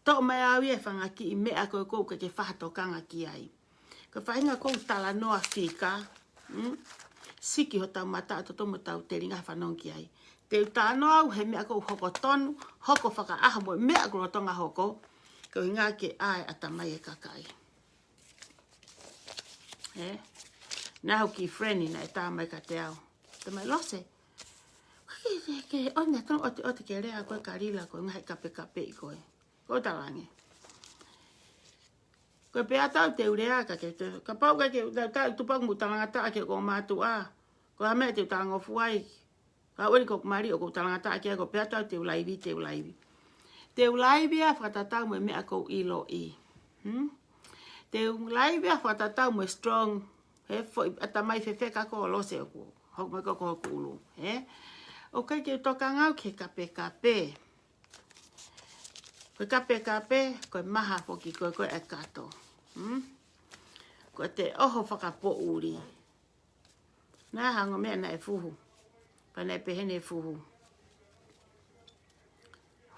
Toʻo mai au ia e fanga kiʻi meʻa ko ē ʻoku ʻikai ke faʻa tokanga ki ai. Ko e faʻahinga ʻoku ou talanoa fika, mm? Siki hotau mata ʻo toʻo mo tau telinga fanongo ki ai. Te u talanoa au he meʻa ʻoku hoko tonu, hoko fakaʻaho mo e meʻa ʻoku lolotonga hoko, ko e ʻuhinga ke ʻai ʻatamai e kakai. Ē? Naʻa ku friend naʻe tā mai kiate au. Tā mai Lose. Ke, ke, ke, ʻoua naʻa tonu ʻote, ʻote ke lea ko ē Kalila ko e ngaahi kapekapeʻi ko ē. Ko e talange. Ko e pea tau te u lea ka ke te, kapau ka ke, tau, tau, tupa mo talangataʻa ke ko mātuʻa. Ko e hā e meʻa te u talangofua ai. Ka ʻoua eni ko e mali ʻoku ou talangataʻa ki ai ko e pea tau te u laivi, te u laivi. Te u laivi ʻa fakatatau mo e meʻa ʻoku ou ʻiloʻi. Hmm? Te u laivi ʻa fakatatau mo e strong. He foʻi ʻatamai fefeka ko lose ʻoku. Hoko mai ko ko hoku ʻulu. He? ʻOku ʻikai ke u tokanga au ki he kapekape. Ko e kapekape, ko e maha foki ko e, ko e kato. Hmm? Ko e te ʻoho fakapoʻuli. Naʻe hanga meʻa naʻe fuhu. Pea naʻe pehē naʻe fuhu.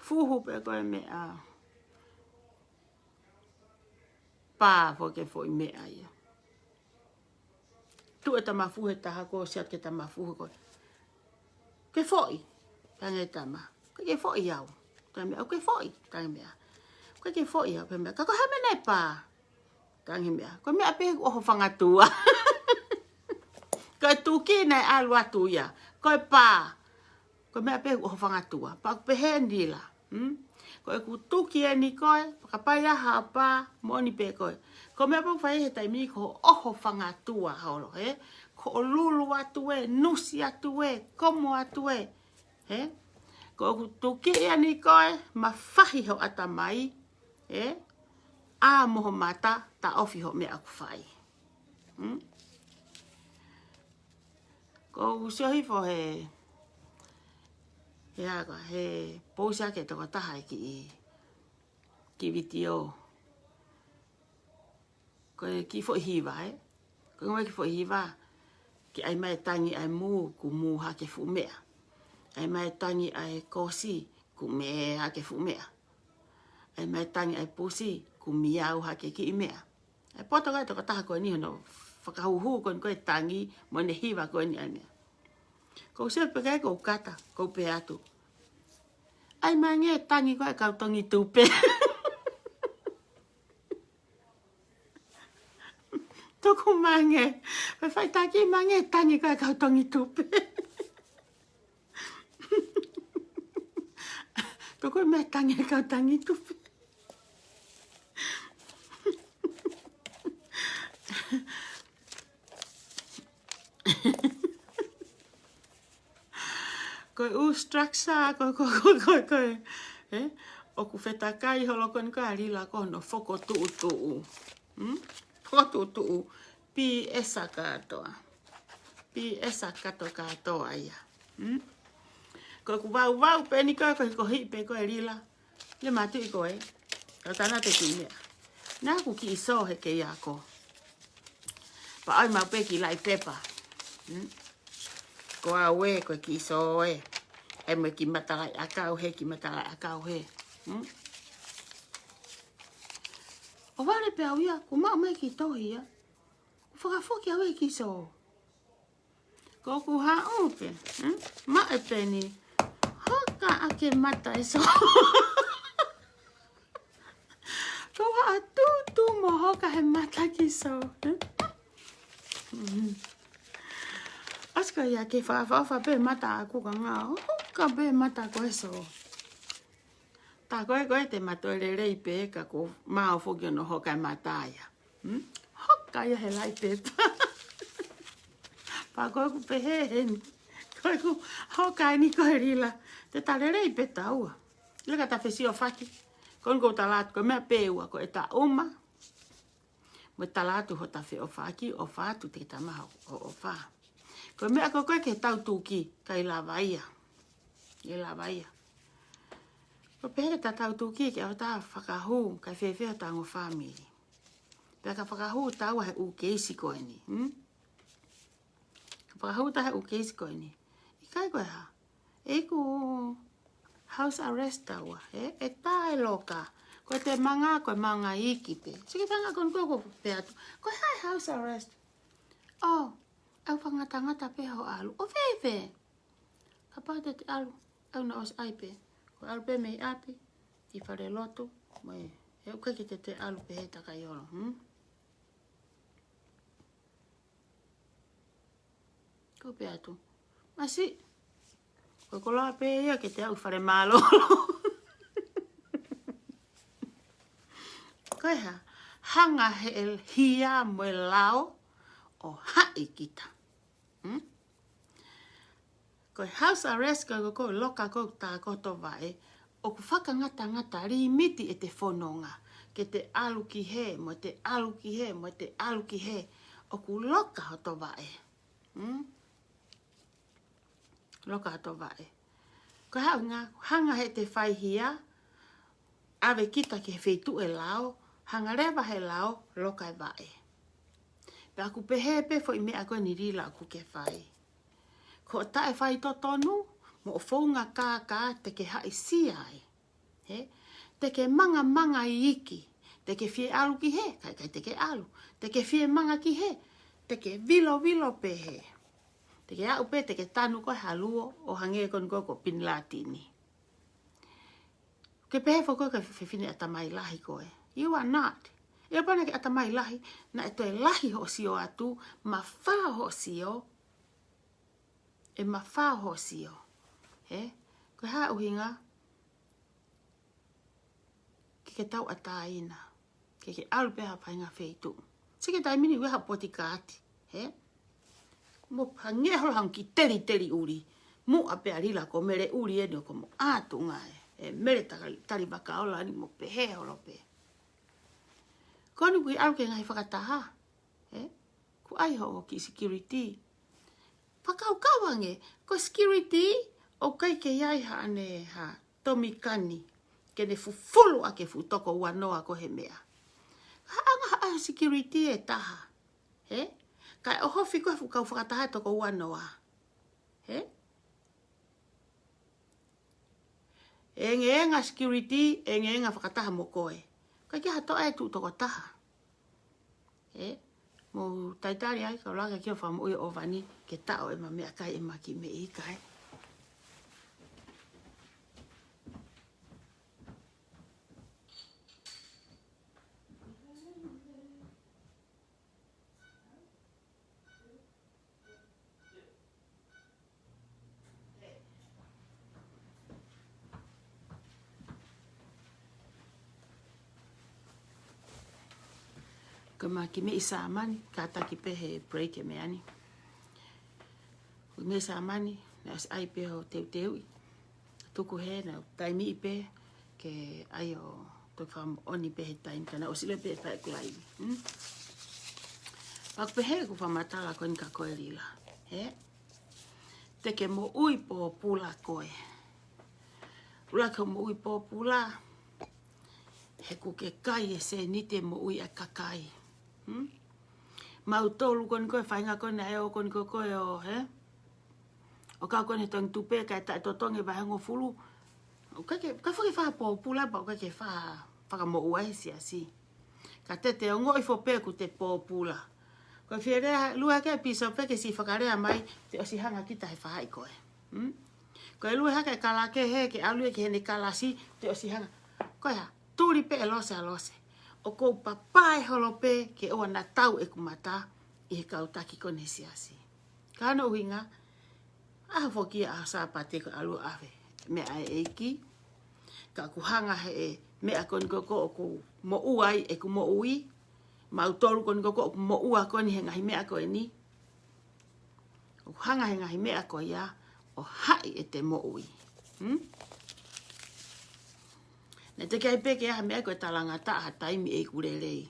Fuhu pē ko e meʻa. Pā foki e foʻi meʻa ia. Tuʻu e tama fuhu he taha ko ē, ʻosi atu ki he tama fuhu ko ē. Ke foʻi, tangi tama. Ko ke foʻi au. Tangi meʻa, ke foʻi, tangi meʻa. Ko ke foʻi au, pē meʻa. Ka ko e hā e meʻa naʻe pā. Tangi meʻa. Ko e meʻa pē ʻoku ʻoho fangatua. Ko e tuki naʻe ʻalu atu ia. Ko e pā. Ko e meʻa pē ʻoku ʻoho fangatua. Pea ʻoku pehē ni la. Hmm? Ko ʻeku tuki eni ko ē, fakapai ʻa ha pā, moʻoni pē ko ē. Ko e meʻa pē ʻoku fai he taimi ko hoʻo ʻoho fangatua holo, he? Ko hoʻo lulu atu ē, nusi atu ē, komo atu ē. He? Ko ʻeku tuki eni ko ē, mafahi ho ʻatamai, he? ʻA mo ho mata, taʻofi ho meʻa ʻoku fai. Hmm? Ko u sio hifo he, he ako, he pousi ake tokotaha e kiʻi, kiʻi vitiō. Ko e kiʻi foʻi hiva, ē? Ko e ngaahi kiʻi foʻi hiva, ke ʻai mai tangi ʻa e mū, kuo mū hake fuʻu meʻa. ʻAi mai tangi ʻa e kosi, kuo mē hake fuʻu meʻa. ʻAi mai tangi ʻa e pusi, kuo miau hake kiʻi meʻa. ʻE poto kai tokotaha ko eni hono fakahuhu ko eni ko e tangi mo ʻene hiva ko eni ʻa e meʻa. Ko u sio pē kai ko u kata, ko u pehē atu. ʻAi mai ange tangi ko e kau tongi tupe. Tuku mai ange, pe fai taki mai ange tangi ko e kau tongi tupe. Tuku mai tangi e kau tongi tupe. Ko e ʻū structure, ko, ko, ko, ko, ko, ē? ʻOku fetakai holo ko eni ko e lila ko hono fokotuʻutuʻu. Hmm? Fokotuʻutuʻu. Pīsā kātoa. Pīsā kātoa kātoa ia. Hmm? Ko ʻeku vauvau pē eni ko e, ko e, ko e hiki pē ko e lila. Ia mātuʻi ko ē. Ka tana te kiʻi meʻa. Naʻa ku kiʻi sō he kei ako. Pea ʻai mau pē kiʻi laʻi pepa. Hmm? Ko au ē, ko e kiʻi sō ē. ʻAi mai kiʻi matalaʻiʻakau he, kiʻi matalaʻiʻakau he. Hmm? ʻO vale pē au ia, kuo maʻu mai kiʻi tohi ia. Kuo fakafoki au e kiʻi sō. Ko ʻeku haʻu pē, hmm? Maʻe pē ni, hoka ʻaki e mata e sō. Ko u haʻu tutu mo hoka he mata kiʻi sō, hmm? Hmm. ʻOsi ko ia ke fakaʻofoʻofa pē mata ʻaku ka ngā, hoka pē mata ko e sō. Tā ko ē ko e te matoe lelei pē ka ko e maʻu foki hono hoka e mata ia. Hmm? Hoka ia he laʻi pepa. Pea ko ʻeku pehē heni. Ko ʻeku hoka eni ko e lila. Te ta lelei pē taua. Leka ta fesiofaki. Ko eni ko u tala atu, ko e meʻa pē ua, ko e ta uma. Mo e tala atu hota feʻofaʻaki, ʻofa atu te ke tama ho, ho ʻofa. Ko e meʻa ko ē ko ē ke tau tuki, ʻikai lava ia. ʻIkai lava ia. Ko e pehē ke ta tau tuki ke ʻoua ta fakahū, ʻikai fēfē hota ongo fāmili. Pea ka fakahū taua he ʻū keisi ko eni, hmm? Ka fakahū ta he ʻū keisi ko eni. ʻIkai ko e hā. ʻEku house arrest taua, ē? ʻE tā e loka. Ko e te manga, ko e manga iki pē. Siki tanga kon ko ko pē atu. Ko e hā e house arrest. ʻO, ʻau fakangatangata pē ho ʻalu. ʻO fēfē. Kapau te te ʻalu, ʻau na ʻosi ʻai pē. Ko e ʻalu pē mei ʻapi, ʻi fale lotu, mo e. ʻE ʻikai ke te te ʻalu pē he takai olo, hmm? Ko pē atu. Masi. Ko e koloa pē ia ke te aʻu fale mālōlō. Ko e hā, hanga he hia mo e lao ʻo haʻi kita. Hmm? Ko e house arrest ko e, ko e loka ko e tā koto vaʻe, ʻoku fakangatangata limiti ʻete fononga. Ke te ʻalu ki hē, mo te ʻalu ki hē, mo te ʻalu ki hē, ʻoku loka hoto vaʻe. Hmm? Loka hoto vaʻe. Ko e hā e ʻuhinga, hanga he te fai hia, ʻave kita ki he feituʻu ʻe lao, hanga leva he lao, loka e vaʻe. Pea ʻoku pehē pē foʻi meʻa ko eni Lila ʻoku ke fai. Ko e taʻe fai totonu, mo e founga kākā te ke haʻisia ai. He? Te ke mangamanga iiki. Te ke fie ʻalu ki hē, kae ʻikai te ke ʻalu. Te ke fie manga ki hē, te ke vilovilo pē hē. Te ke aʻu pē, te ke tanu ko e haluo, ʻo hangē ko eni ko e ko Pinilatini. Ke pehē foki ko e fefine ʻatamai lahi ko ē. You are not. ʻIo pē naʻa ke ʻatamai lahi, naʻe toe lahi hoʻo sio atu, mafao hoʻo sio, ʻe mafao hoʻo sio. He? Ko e hā e ʻuhinga, ke ke tauʻatāina. Ke ke ʻalu pē ha faʻahinga feituʻu. Sike taimi ni ʻoku ʻi ai ha potikaati. He? Mo hangē holo ha kiʻi teliteli ʻuli. Muʻa pē ʻa Lila ko e mele ʻuli eni ʻoku mo ʻatu ngai. ʻE mele taka tali vakaola ni mo pehē holo pē. Ko eni ʻoku ke ʻalu ki he ngaahi fakataha. He? Kuo ʻai hoʻo kiʻi security. Fakakaukau ange, ko e security, ʻoku ʻikai ke ʻi ai haʻane ha tomikani, ke ne fufulu ʻaki e fuʻu toko uanoa ko e he meʻa. Hanga ha ʻai security ʻe taha. He? Kae ʻohofi ko e fuʻu kau fakataha toko uanoa. He? ʻE ngāue ʻa security, ʻe ngāue fakataha mo koe. ʻIkai ke ha toʻa ʻe tuʻu toko taha. He? Mou talitali ai, kau laka ki ʻo fakamoʻui ʻa ʻOvani, ke taʻo ʻema meʻakai ʻema kiʻi meʻi kai. Ko ʻema kiʻi meʻi sāmani, kātaki pē he break e meʻa ni. Ko e meʻi sāmani, naʻe ʻosi ʻai pē hoʻo teuteuʻi. Tuku hē, naʻa ku taimiʻi pē ke ʻai ʻo toki fakamoʻoni pē he taimi, ka naʻe ʻosi lele pē e fai ʻeku laivi. Hmm? Pea ʻoku pehē ʻeku fakamatala ko eni kia koe Lila. He? Te ke moʻui pōpula koe. ʻUluaki hoʻo moʻui pōpula, he ʻoku ke kai e sēniti e moʻui ʻa e kakai. Hmm? Mautolu ko eni ko e faʻahinga ko eni ʻa e ō ko eni ko ē ʻo, he? ʻO kau ko eni he Tohi Tupe, kae taʻetotongi e vahe hongofulu. ʻOku ʻikai ke, ka fake fai ha pōpula, pea ʻoku ʻikai ke fai ha fakamoʻua he siasi. Ka te te ongoʻi foki pē ʻoku te pōpula. Ko e fie lea, lue hake pīsope ke siʻi fakalea mai, te ʻosi hanga kita he faʻahi ko ē. Hmm? Ko e lue hake kala kehe, ke ʻalu ia ki heʻene kalasi, te ʻosi hanga. Ko e hā, tuli pē e lose ʻa lose. ʻOku ou papaʻi holo pē ke ʻoua naʻa tau ʻeku mata ʻi he kau taki ko eni he siasi. Ka ko hono ʻuhinga, ʻaho foki ia ʻaho Sāpate ko e ʻalu ʻo ʻave meʻa ʻa e ʻEiki. Ka ʻoku hanga he meʻa ko eni ko ē ʻoku moʻua ai ʻeku moʻui. Mautolu ko eni ko ē ʻoku moʻua ko eni he ngaahi meʻa ko eni. ʻOku hanga he ngaahi meʻa ko ia ʻo haʻi ʻete moʻui. Hmm? Naʻe teʻeki ai pē ke ʻi ai ha meʻa ko e talangataʻa ha taimi ʻeku lelei.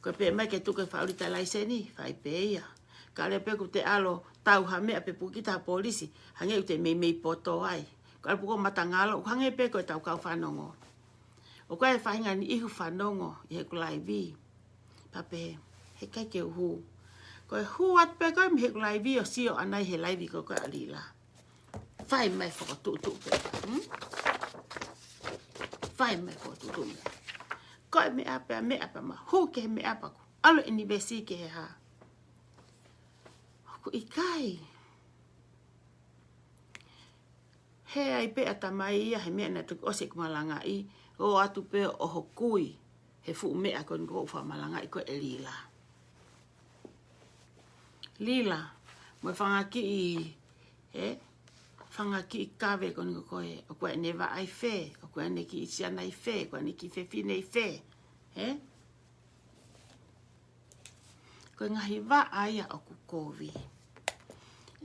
Ko e pehē mai ke tuku e fakaʻuli laiseni, fai pē ia. Ka lele pē kuo te ʻalu ʻo tau ha meʻa pe pukita ha polisi, hangē ʻoku te meimei poto ai. Ka ʻalu pē ko e matangalo, ʻoku hangē pē ko e tau kau fanongo. ʻOku ʻi ai e faʻahinga niʻihi ʻoku fanongo ʻi heʻeku laivi. Pea pehē, heʻikai ke u hū. Ko e hū atu pē ko ē mei heʻeku laivi ʻo sio ʻanai he laivi ko ē ʻa Lila. Fai mai fokotuʻutuʻu pē. Hmm? Fai mai fokotuʻutuʻu meʻa. Ko e meʻa pē, meʻa pē ma hū ki he meʻa pē ko e ʻalu ʻinivesi ki he hā. ʻOku ʻikai. He ʻai pē ʻatamai ia he meʻa naʻe toki ʻosi ʻeku malangaʻi, ʻo ʻatu pē ʻo hokui he fuʻu meʻa ko eni ʻoku ou fakamalangaʻi ko ē ʻe Lila. Lila, mo e fanga kiʻi, he? fanga kiʻi kave ko eni ko ē, ʻoku ʻi ai ʻene vaʻa ʻi fē, ʻoku ʻi ai ʻene kiʻi siana ʻi fē, ʻoku ʻi ai ʻene kiʻi fefine ʻi fē, ē? Ko e ngaahi vaʻa ia ʻoku kovi.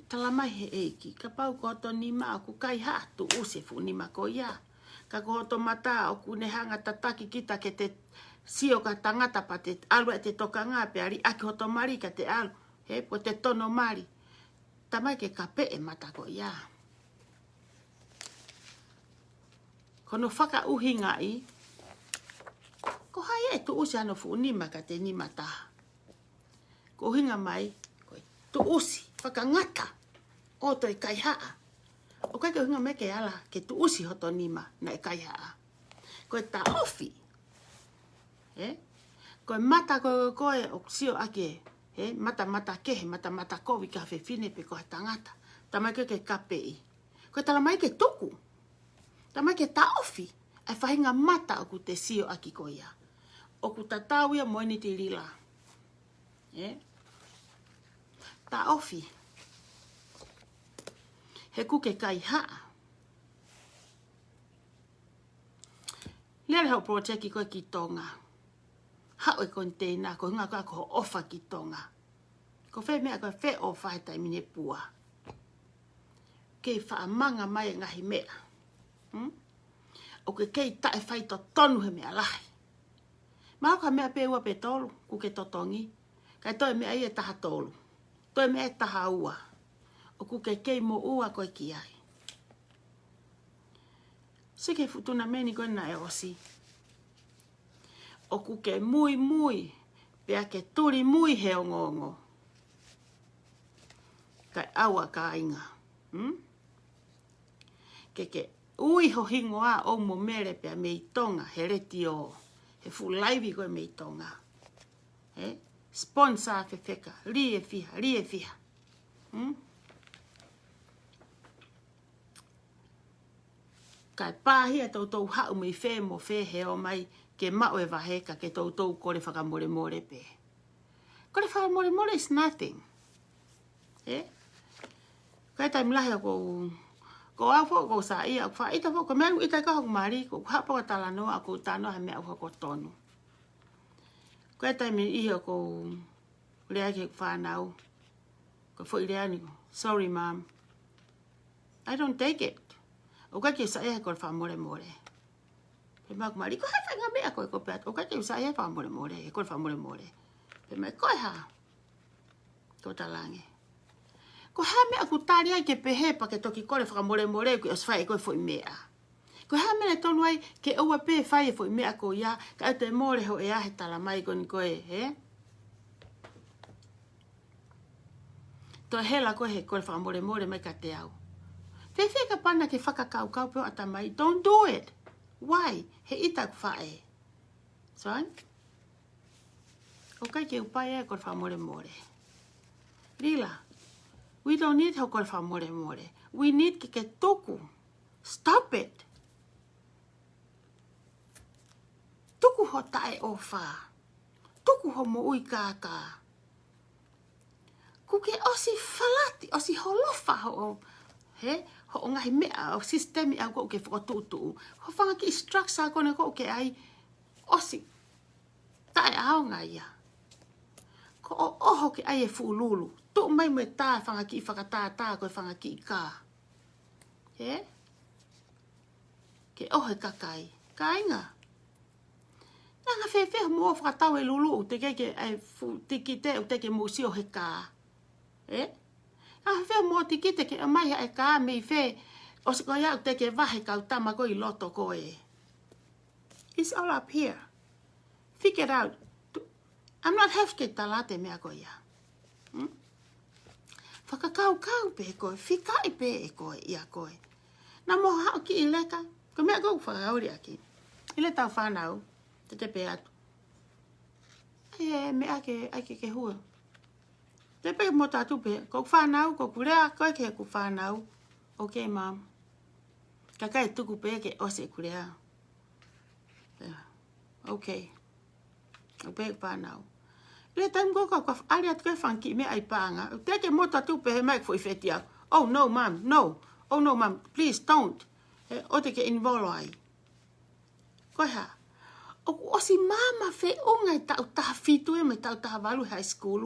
Tala mai he ʻEiki, kapau ko hoto nima ʻoku kaihaʻa, tuʻusi e fuʻu nima ko ia. Ka ko hoto mata ʻoku ne hanga tataki kita ke te sio ki ha tangata pea te ʻalu ʻete tokanga pea liʻaki hoto mali ka te ʻalu, he, ko te tono mali. Tala mai ke kapeʻi e mata ko ia. Ko hono fakaʻuhingaʻi, ko hai ʻe tuʻusi hano fuʻu nima ka te nima taha? Ko e ʻuhinga mai, ko e tuʻusi, fakangata, ʻo toe kaihaʻa. ʻOku ʻikai ke ʻuhinga mai ke ala ke tuʻusi hoto nima naʻe kaihaʻa. Ko e taʻofi. Ē? Ko e mata ko ē, ko ē ʻoku sio ʻaki, ē? Mata mata kehe, mata mata kovi ki ha fefine pe ko ha tangata. Tala mai ke kapeʻi. Ko e tala mai ke tuku. Tala mai ke taʻofi ʻa e faʻahinga mata ʻoku te sio ʻaki ko ia. ʻOku tatau ia mo eni Tilila. Ē? Taʻofi. He ʻoku ke kaihaʻa. Lele hoʻo project ko ē ki Tonga. Haʻu e container, ko e ʻuhinga ko ē ko hoʻo ʻofa ki Tonga. Ko fē meʻa ko ē fē ʻofa he taimi ni, pua? Kei faʻa manga mai e ngaahi meʻa. Hmm? ʻOku ke kei taʻe faitotonu he meʻa lahi. Mahalo ko ha meʻa pē ua pe tolu ʻoku ke totongi. Kae toe meʻa ia ʻe taha tolu. Toe meʻa ʻe taha ua. ʻOku ke kei moʻua koe ki ai. Sio ki he fuʻu tunameni ko ē naʻe ʻosi. ʻOku ke muimui, pea ke tuli mui he ongoongo. Kae ʻoua, kāinga. Hmm? Ke ke ui ho hingoa ʻo mo Mele pea mei Tonga, he letiō, he fuʻu laivi ko ē mei Tonga. Ē? Sponsor fefeka, lī ʻe fiha, lī ʻe fiha. Hmm? Kae pāhia toutou haʻu mei fē mo fē he ō mai ke maʻu e vahe ka ke toutou kole fakamolemole pē. Kole fakamolemole is nothing. Ē? Ko e taimi lahi ʻoku ou, ko au foki ʻoku ou saiʻia, ʻoku faʻa ʻita foki, ko e meʻa ʻoku ʻita ai hoku mali, ko e haʻu pē ʻo talanoa, ʻoku ou talanoa he meʻa ʻoku ou tonu. Ko e taimi ʻi he ʻoku ou lea ki he fānau, ko e foʻi lea ni ko, "Sorry, Mum. I don't take it." ʻOku ʻikai ke u saiʻia he kole fakamolemole. Pehē mai hoku mali, "Ko e hā e faʻahinga meʻa ko ē ʻoku pehē atu?" ʻOku ʻikai ke u saiʻia he fakamolemole, he kole fakamolemole. Pehē mai, "Ko e hā?" Ko talaange, "Ko e hā e meʻa ʻoku tali ai ke pehē pea ke toki kole fakamolemole kuo ʻosi fai ʻe koe e foʻi meʻa? Ko e hā e meʻa naʻe tonu ai ke ʻoua pē fai e foʻi meʻa ko ia, kae ʻoua te mole hoʻo ʻea he tala mai ko eni ko ē, ē? Toe hela koe he kole fakamolemole mai kiate au." Fēfē kapau naʻa ke fakakaukau pē ʻo ʻatamai, "Don't do it." Why? He ʻita hoku faʻē. So, ʻoku ʻikai ke u pehē ia e kole fakamolemole. Lila, we don't need hoʻo kole fakamolemole. We need ke ke tuku. Stop it. Tuku hoʻo taʻeʻofa. Tuku hoʻo moʻui kākā. Kuo ke ʻosi falati, ʻosi holofa hoʻo, he, hoʻo ngaahi meʻa, hoʻo sisitemi ʻoku ke fokotuʻutuʻu. Hoʻo fanga kiʻi structure ko eni ʻoku ke ʻi ai, ʻosi taʻeʻaonga ia. Ko hoʻo ʻoho ke ʻai e fuʻu lulu. Tuʻu mai mo e tā, fanga kiʻi fakatātā ko e fanga kiʻi kā. Ē? Ke ʻoho e kakai. Kāinga, naʻa fēfē hoʻomou fakatau e lulu ʻoku teʻeki ke ʻai e fuʻu tikite, ʻoku teʻeki ke mou sio he kā? Ē? Naʻa fēfē hoʻomou tikite ke ʻomai ha e kā mei fē, ʻosi ko ia ʻoku teʻeki ke vahe e kau tama ko ē ʻi loto ko ē? It's all up here. Figure it out. Tu-, I'm not have ke talate meʻa ko ia. Hmm? Fakakaukau pē koe, fikaʻi pē ʻe koe, ʻia koe. Naʻa mo haʻu ki ʻi leka, ko e meʻa ʻoku ou fakaoli ʻaki. ʻI he tau fānau, te te pehē atu, "ʻAi e meʻa ke, ʻai ke ke hua." Te pehē mo tatu pē, "Ko hoku fānau, ko hoku lea, ko e ke hoku fānau." "Okay, Mum." Kae ʻikai tuku pē ke ʻosi ʻeku lea. Yeah. Okay. ʻO pehē ki he fānau. ʻI he taimi ko ē ʻoku ka ʻali atu ki he fanga kiʻi meʻa ʻi paʻanga, ʻoku teʻeki ke mo tatu pehē mai ki he foʻi fetiau, "Oh, no, Mum, no." Oh no, mum, please don't. Ē, ʻoua te ke involve ai. Ko e hā? ʻOku ʻosi maama feʻunga e taʻu taha fitu ē mo e taʻu taha valu high school.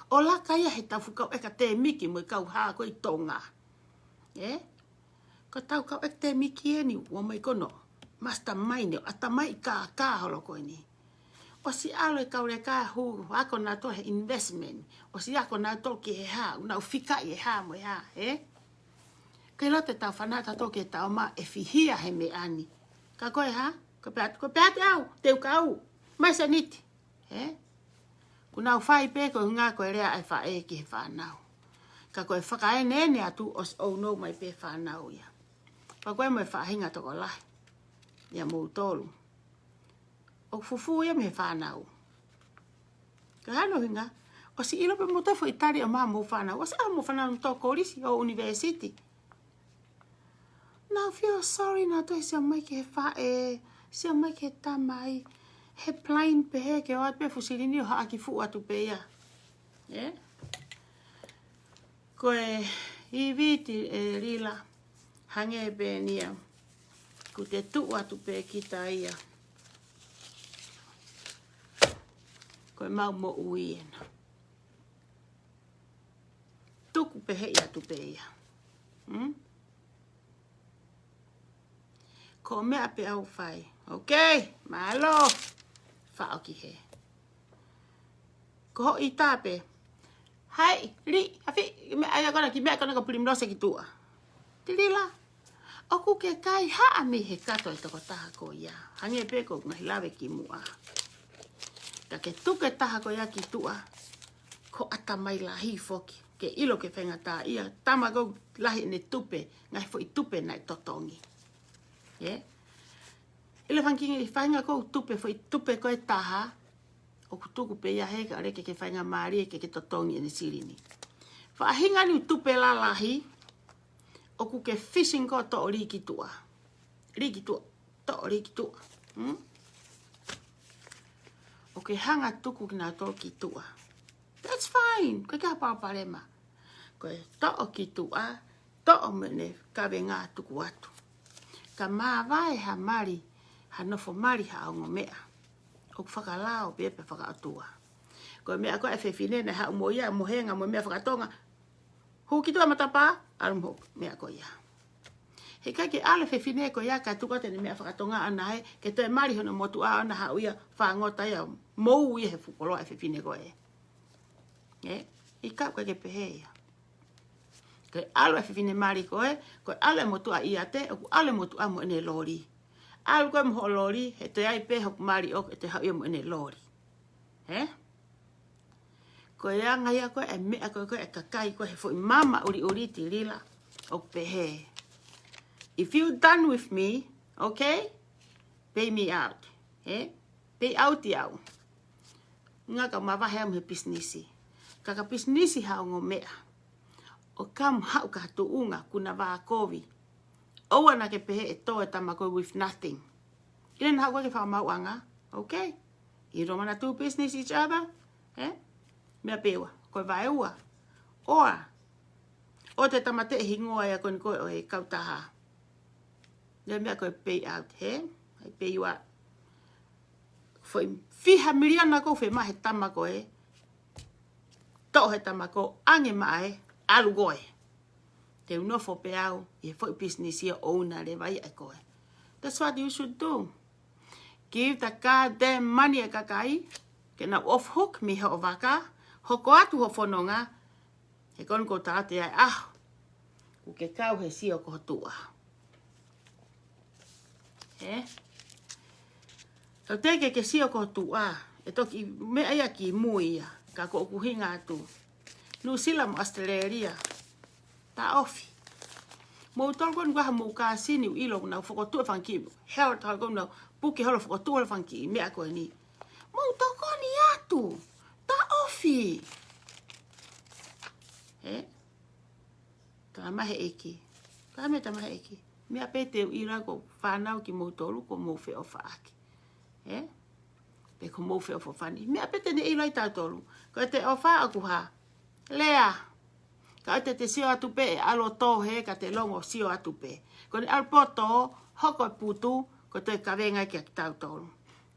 ʻO laka ia he taʻu fuʻu kau ʻekatēmiki mo e kau hā ko ē ʻi Tonga. Ē? Ko e taʻu kau ʻekatēmiki eni ʻoku ʻomai ko hono mastermind ʻo ʻatamai kākā holo ko eni. ʻOsi ʻalu e kau leka hū, ako nautolu he investment. ʻOsi ako nautolu ki he hā, ʻoku nau fikaʻi e hā mo e hā, ē? Ke loto e tau fanatato ke tau ma e fihia he meʻa ni. Ka ko e hā? Ko e pehē atu, ko e pehē atu au, te u kau. Mai seniti. Ē? ʻOku nau fai pē ko e ʻuhinga ko e lea ʻa e faʻē ki he fānau. Ka ko e fakaeneene atu ʻosi ʻono mai pē fānau ia. Pea ko e mo e faʻahinga tokolahi ia moutolu. ʻOku fufū ia mei he fānau. Ka hano hinga, ʻosi ʻilo pē moutolu foʻi tali ʻo mā mo e fānau. ʻOsi ʻalu mo e fānau ʻo tō kolisi ʻo university. Nau feel sorry nautolu he sio mai ki he faʻē, sio mai ki he tamai. He plain pē he ke ʻoatu pē fuʻu silini ʻo haʻaki fuʻu atu pē ia. Ē? Ko e ivi Tilila, hangē pē eni ia. ʻOku te tuʻu atu pē kita ia. Ko e mau moʻui ena. Tuku pē he ʻi atu pē ia. Hmm? Ko e meʻa pē ʻoku fai. Okay, mālō. Faʻo ki he. Ko hoʻi tape. Hai, li, afi, meʻa ia kona ki meʻa kona ko Primrose ki tuʻa. Tilila. ʻOku ke kaihaʻa mei he kato e tokotaha ko ia. Hangē pē ko e ngaahi lave ki muʻa. Ka ke tuku e taha ko ia ki tuʻa. Ko e ʻatamai lahi foki. Ke ʻilo ke faingataʻaʻia. Tama ko e lahi ʻene tupe. Ngaahi foʻi tupe naʻe totongi. Ē? ʻIlo fanga kiʻi faʻahinga ko e tupe, foʻi tupe ko e taha, ʻoku tuku pē ia he ka ʻoua ke ke faingamālie ke ke totongi ʻene silini. Faʻahinga ni tupe lalahi, ʻoku ke fishing ko e toʻo lī ki tuʻa. Lī ki tuʻa, toʻo lī ki tuʻa. Hmm? ʻOku ke hanga tuku kinautolu ki tuʻa. That's fine, ʻoku ʻikai ha palopalema. Ko e toʻo ki tuʻa, toʻo mo ʻene kavenga tuku atu. Ka māvae ha mali, ha nofo mali ha ongo meʻa. ʻOku fakalao pē pē fakaʻotua. Ko e meʻa ko e fefine naʻe haʻu mo ia, mo henga mo e meʻa fakatonga. Hū ki tuʻa matapā, ʻalu mo e meʻa ko ia. He ʻikai ke ʻalu e fefine ko ia kae tuku atu ʻene meʻa fakatonga ʻana he, ke toe mali hono motuʻa ʻana haʻu ia, fāngota ia, mou ia he fuʻu koloa e fefine ko ē. Ē, ʻikai ke pehē ia. Ko e ʻalu e fefine mali ko ē, ko e ʻalu e motuʻa ʻiate, ʻoku ʻalu e motuʻa mo ʻene loli. ʻAlu ko ē mo hoʻo loli, he toe ʻai pē hoku mali ʻoku ʻe toe haʻu ia mo ʻene loli. Ē? Ko e anga ia ko ē, e meʻa ko ē, ko e kakai ko ē, he foʻi maama ʻuliʻuli Tilila, ʻoku pehē. If you done with me, okay? Pay me out. Ē? Pay out ia au. Ngaka mavahe au mei he pisinisi. Ka ka pisinisi ha ongo meʻa. ʻO ka mo haʻu ka tuʻunga kuna vā kovi. ʻOua naʻa ke pehē ʻe tō e tama ko ē with nothing. ʻIle naʻa haʻu ko ē ke fakamauʻanga. Okay? You don't wanna do business each other. Ē? Meʻa pē ua. Ko e vaeua. ʻOa. ʻOua te tāmateʻi e hingoa ia ko eni ko ē ʻo e kautaha. Ia meʻa ko e pay out, hē? ʻAi pay you out. Foʻi fiha miliona ko ē ʻoku fiemaʻu he tama ko ē. Toʻo he tama ko ē, ʻange maʻa ē, ʻalu ko ē. Te u nofo pē au, ʻi he foʻi pisinisi ia ʻoʻona leva ia ʻe koe. That's what you should do. Give the goddamn money e kakai, ke nau off hook mei hoʻo vaka, hoko atu hoʻo fononga, he ko eni ʻoku ou tala atu ai ʻaho, ʻoku ke kau he sio ko ho tuʻa. Ē? Tau teke ke sio ko ho tuʻa, ʻe toki meʻa ia ki mui ia, ka ko ʻeku ʻuhinga atu. Nuʻusila mo ʻAositelēlia, taʻofi. Mou tolu ko eni ʻoku ʻi ai hamou kāsini ʻoku ʻilo ʻoku nau fokotuʻu e fanga kiʻi, health, ko ʻoku nau puke holo fokotuʻu holo fanga kiʻi meʻa ko eni. Mou tokoni atu, taʻofi. Ē? Tala mai he ʻEiki. Tala mai, tala mai he ʻEiki. Meʻa pē te u ʻilo ko e fānau kimoutolu, ʻoku mou feʻofaʻaki. Ē? Pe ʻoku mou feʻofoʻofani. Meʻa pē te ne ʻilo ai tautolu. Ko e te ʻofa ʻoku hā. Lea. Ka ʻoua te te sio atu pē ʻe ʻalu ʻo tō hē ka te longo sio atu pē. Ko ʻene ʻalu pē ʻo tō, hoko e putu, ko e toe kavenga ia kia kitautolu.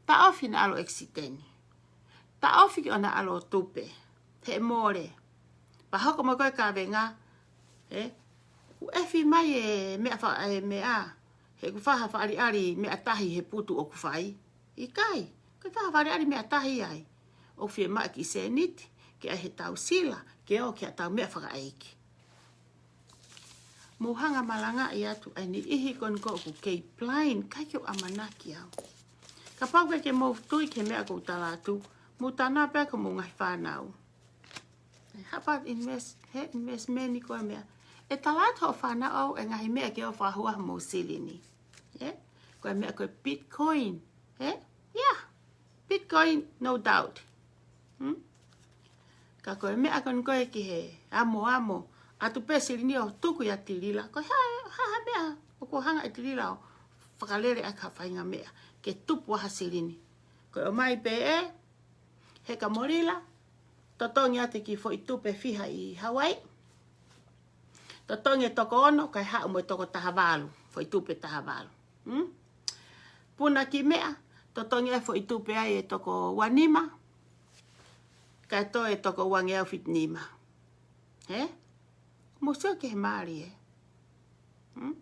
Taʻofi ʻene ʻalu ʻo ʻekisiteni. Taʻofi ke ʻoua naʻa ʻalu ʻo tupe. He mole. Pea hoko mai ko e kavenga, ē? ʻOku ʻefi mai e meʻa fa-, e meʻa. He ʻoku faʻa fakaʻaliʻali meʻa tahi he putu ʻoku fai. ʻIkai, ko e faʻa fakaʻaliʻali meʻa tahi ai. ʻOku fiemaʻu e kiʻi sēniti, ke ʻai he tau sila, ke ō ki he tau meʻa fakaʻeiki. Mou hanga malangaʻi atu ʻa e niʻihi ko eni ko ē ʻoku kei blind, ʻikai ke u ʻamanaki au. Kapau ʻoku ʻikai ke mou tui ki he meʻa ʻoku ou tala atu, mou tala pē ki homou ngaahi fānau. How about invest, he investment ko e meʻa. ʻE tala atu hoʻo fānau ʻa e ngaahi meʻa ke ō ʻo fakahū homou silini. Ē? Ko e meʻa ko e Bitcoin. Ē? Yeah. Bitcoin, no doubt. Hmm? Ka ko e meʻa ko eni ko ē ki he amo amo. ʻAtu pē silini ʻo tuku ia Tilila. Ko e hā, hā, hā meʻa. ʻOku hanga ʻe Tilila ʻo fakalele ʻaki ha faʻahinga meʻa. Ke tupu ai ha silini. Ko e ʻomai pē ē, heka mo Lila, totongi atu e kiʻi foʻi tupe fiha ʻi Hawaii. Totongi e toko ono, kae haʻu mo e toko taha valu, foʻi tupe taha valu. Hmm? Puna kiʻi meʻa, totongi e foʻi tupe ai e toko ua nima, kae toe toko uangeau fitu nima. Hē? Mou sio ki he mālie. Hmm?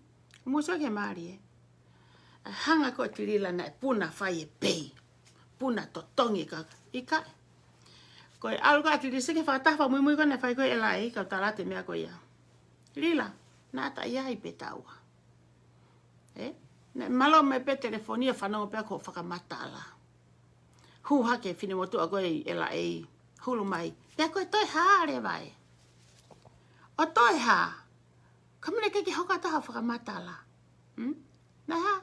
Mou sio ki he mālie. ʻA e hanga ko ē ʻe Tilila naʻe puna fai e pei. Puna totongi ka ʻikai. Ko e ʻalu ko ē ʻa Tilila sio ki he fakataha fakamuimui ko ē naʻe fai ko ē ʻe Lila, ka u tala atu e meʻa ko ia. Lila, naʻa ta ʻi ai pē taua. Ē? Naʻe mālō mai pē telefoni ʻo fanongo pē ki hoʻo fakamatala. Hū hake e finemotuʻa ko ē ʻi L A, hulu mai. Pea ko e toe hā leva ē? ʻO toe hā? Ka mene ke ke hoko atu hoʻo fakamatala. Hmm? Naʻe hā?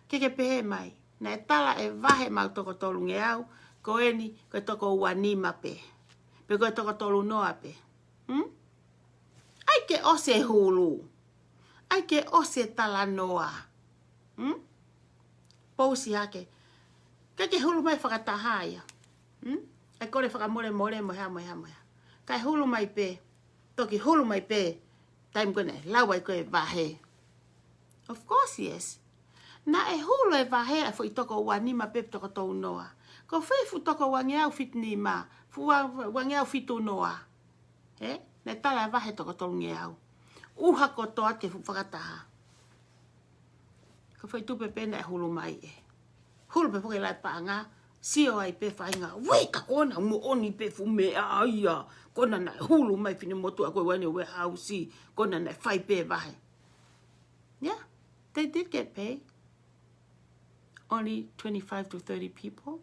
Ke ke pehē mai. Naʻe tala e vahe ʻemau toko tolungeau, ko eni, ko e toko ua nima pē. Pe ko e toko tolu noa pē. Hmm? ʻAi ke ʻosi e hulu. ʻAi ke ʻosi e talanoa. Hmm? Pousi hake. Ke ke hulu mai fakataha ia. Hmm? ʻAi kole fakamolemole mo e hā, mo e hā, mo e hā. Kae hulu mai pē. Toki hulu mai pē. Taimi ko ē naʻe lau ai ko ē e vahe. Of course, yes. Naʻe hulu e vahe ʻa e foʻi toko ua nima pē pe toko tolu noa. Ko e foʻi fuʻu toko uangeau fitu nima. Fuʻu ua-, uangeau fitu noa. Ē? Naʻe tala e vahe toko tolungeau. ʻUha kotoa ke fuʻu fakataha. Ko e foʻi tupe pē naʻe hulu mai ē. Hulu pē foki e laʻi paʻanga, sio ai pē faʻahinga, uē, ka ko ena moʻoni pē fuʻu meʻa ia. Ko ena naʻe hulu mai finemotuʻa ko ē ʻi he warehouse, ko ena naʻe fai pē vahe. Yeah, they did get paid. Only twenty-five to thirty people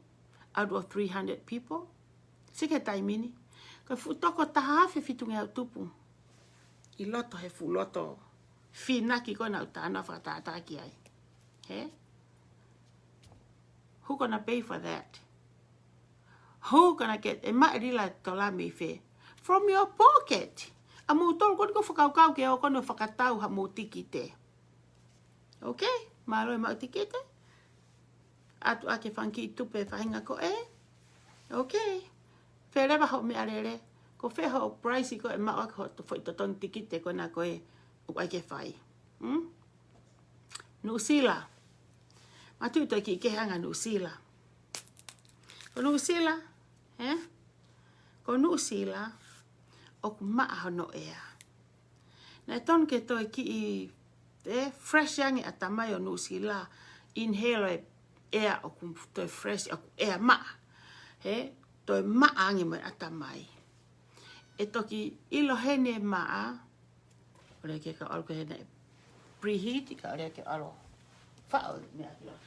out of three hundred people. Sio ki he taimi ni. Ko e fuʻu toko taha afe fitungeau tupu. ʻI loto he fuʻu loto fīnaki ko ē naʻa ku talanoa fakatātā ki ai. Hē? Who gonna pay for that? Who gonna get, ʻe maʻu ʻe Lila e tola mei fē? From your pocket. ʻA moutolu ko eni ʻoku fakakaukau ke ō ko eni ʻo fakatau haʻamou tikite. Okay, mālō e maʻu tikite. ʻAtu ʻaki e fanga kiʻi tupe faʻahinga ko ē. Okay. Fē leva hoʻo meʻalele. Ko fē hoʻo price ko ē ʻe maʻu ʻaki hoʻo foʻi totongi tikite ko ena ko ē ʻoku ʻai ke fai. Hmm? Nuʻusila. Mātuʻaki toe kiʻi kehe ange Nuʻusila. Ko Nuʻusila, ē? Ko Nuʻusila, ʻoku maʻa hono ʻea. Naʻe tonu ke toe kiʻi, ē, fresh ange ʻatamai ʻo Nuʻusila, inhale e ʻea ʻoku toe fresh, ʻoku ʻea maʻa. Hē, toe maʻa ange mo e ʻatamai. ʻE toki ʻilo heni e maʻa, ʻoua ke ka ʻalu ke hena e preheat, ka ʻoua ke ʻalu. Faʻo meʻa ki loto.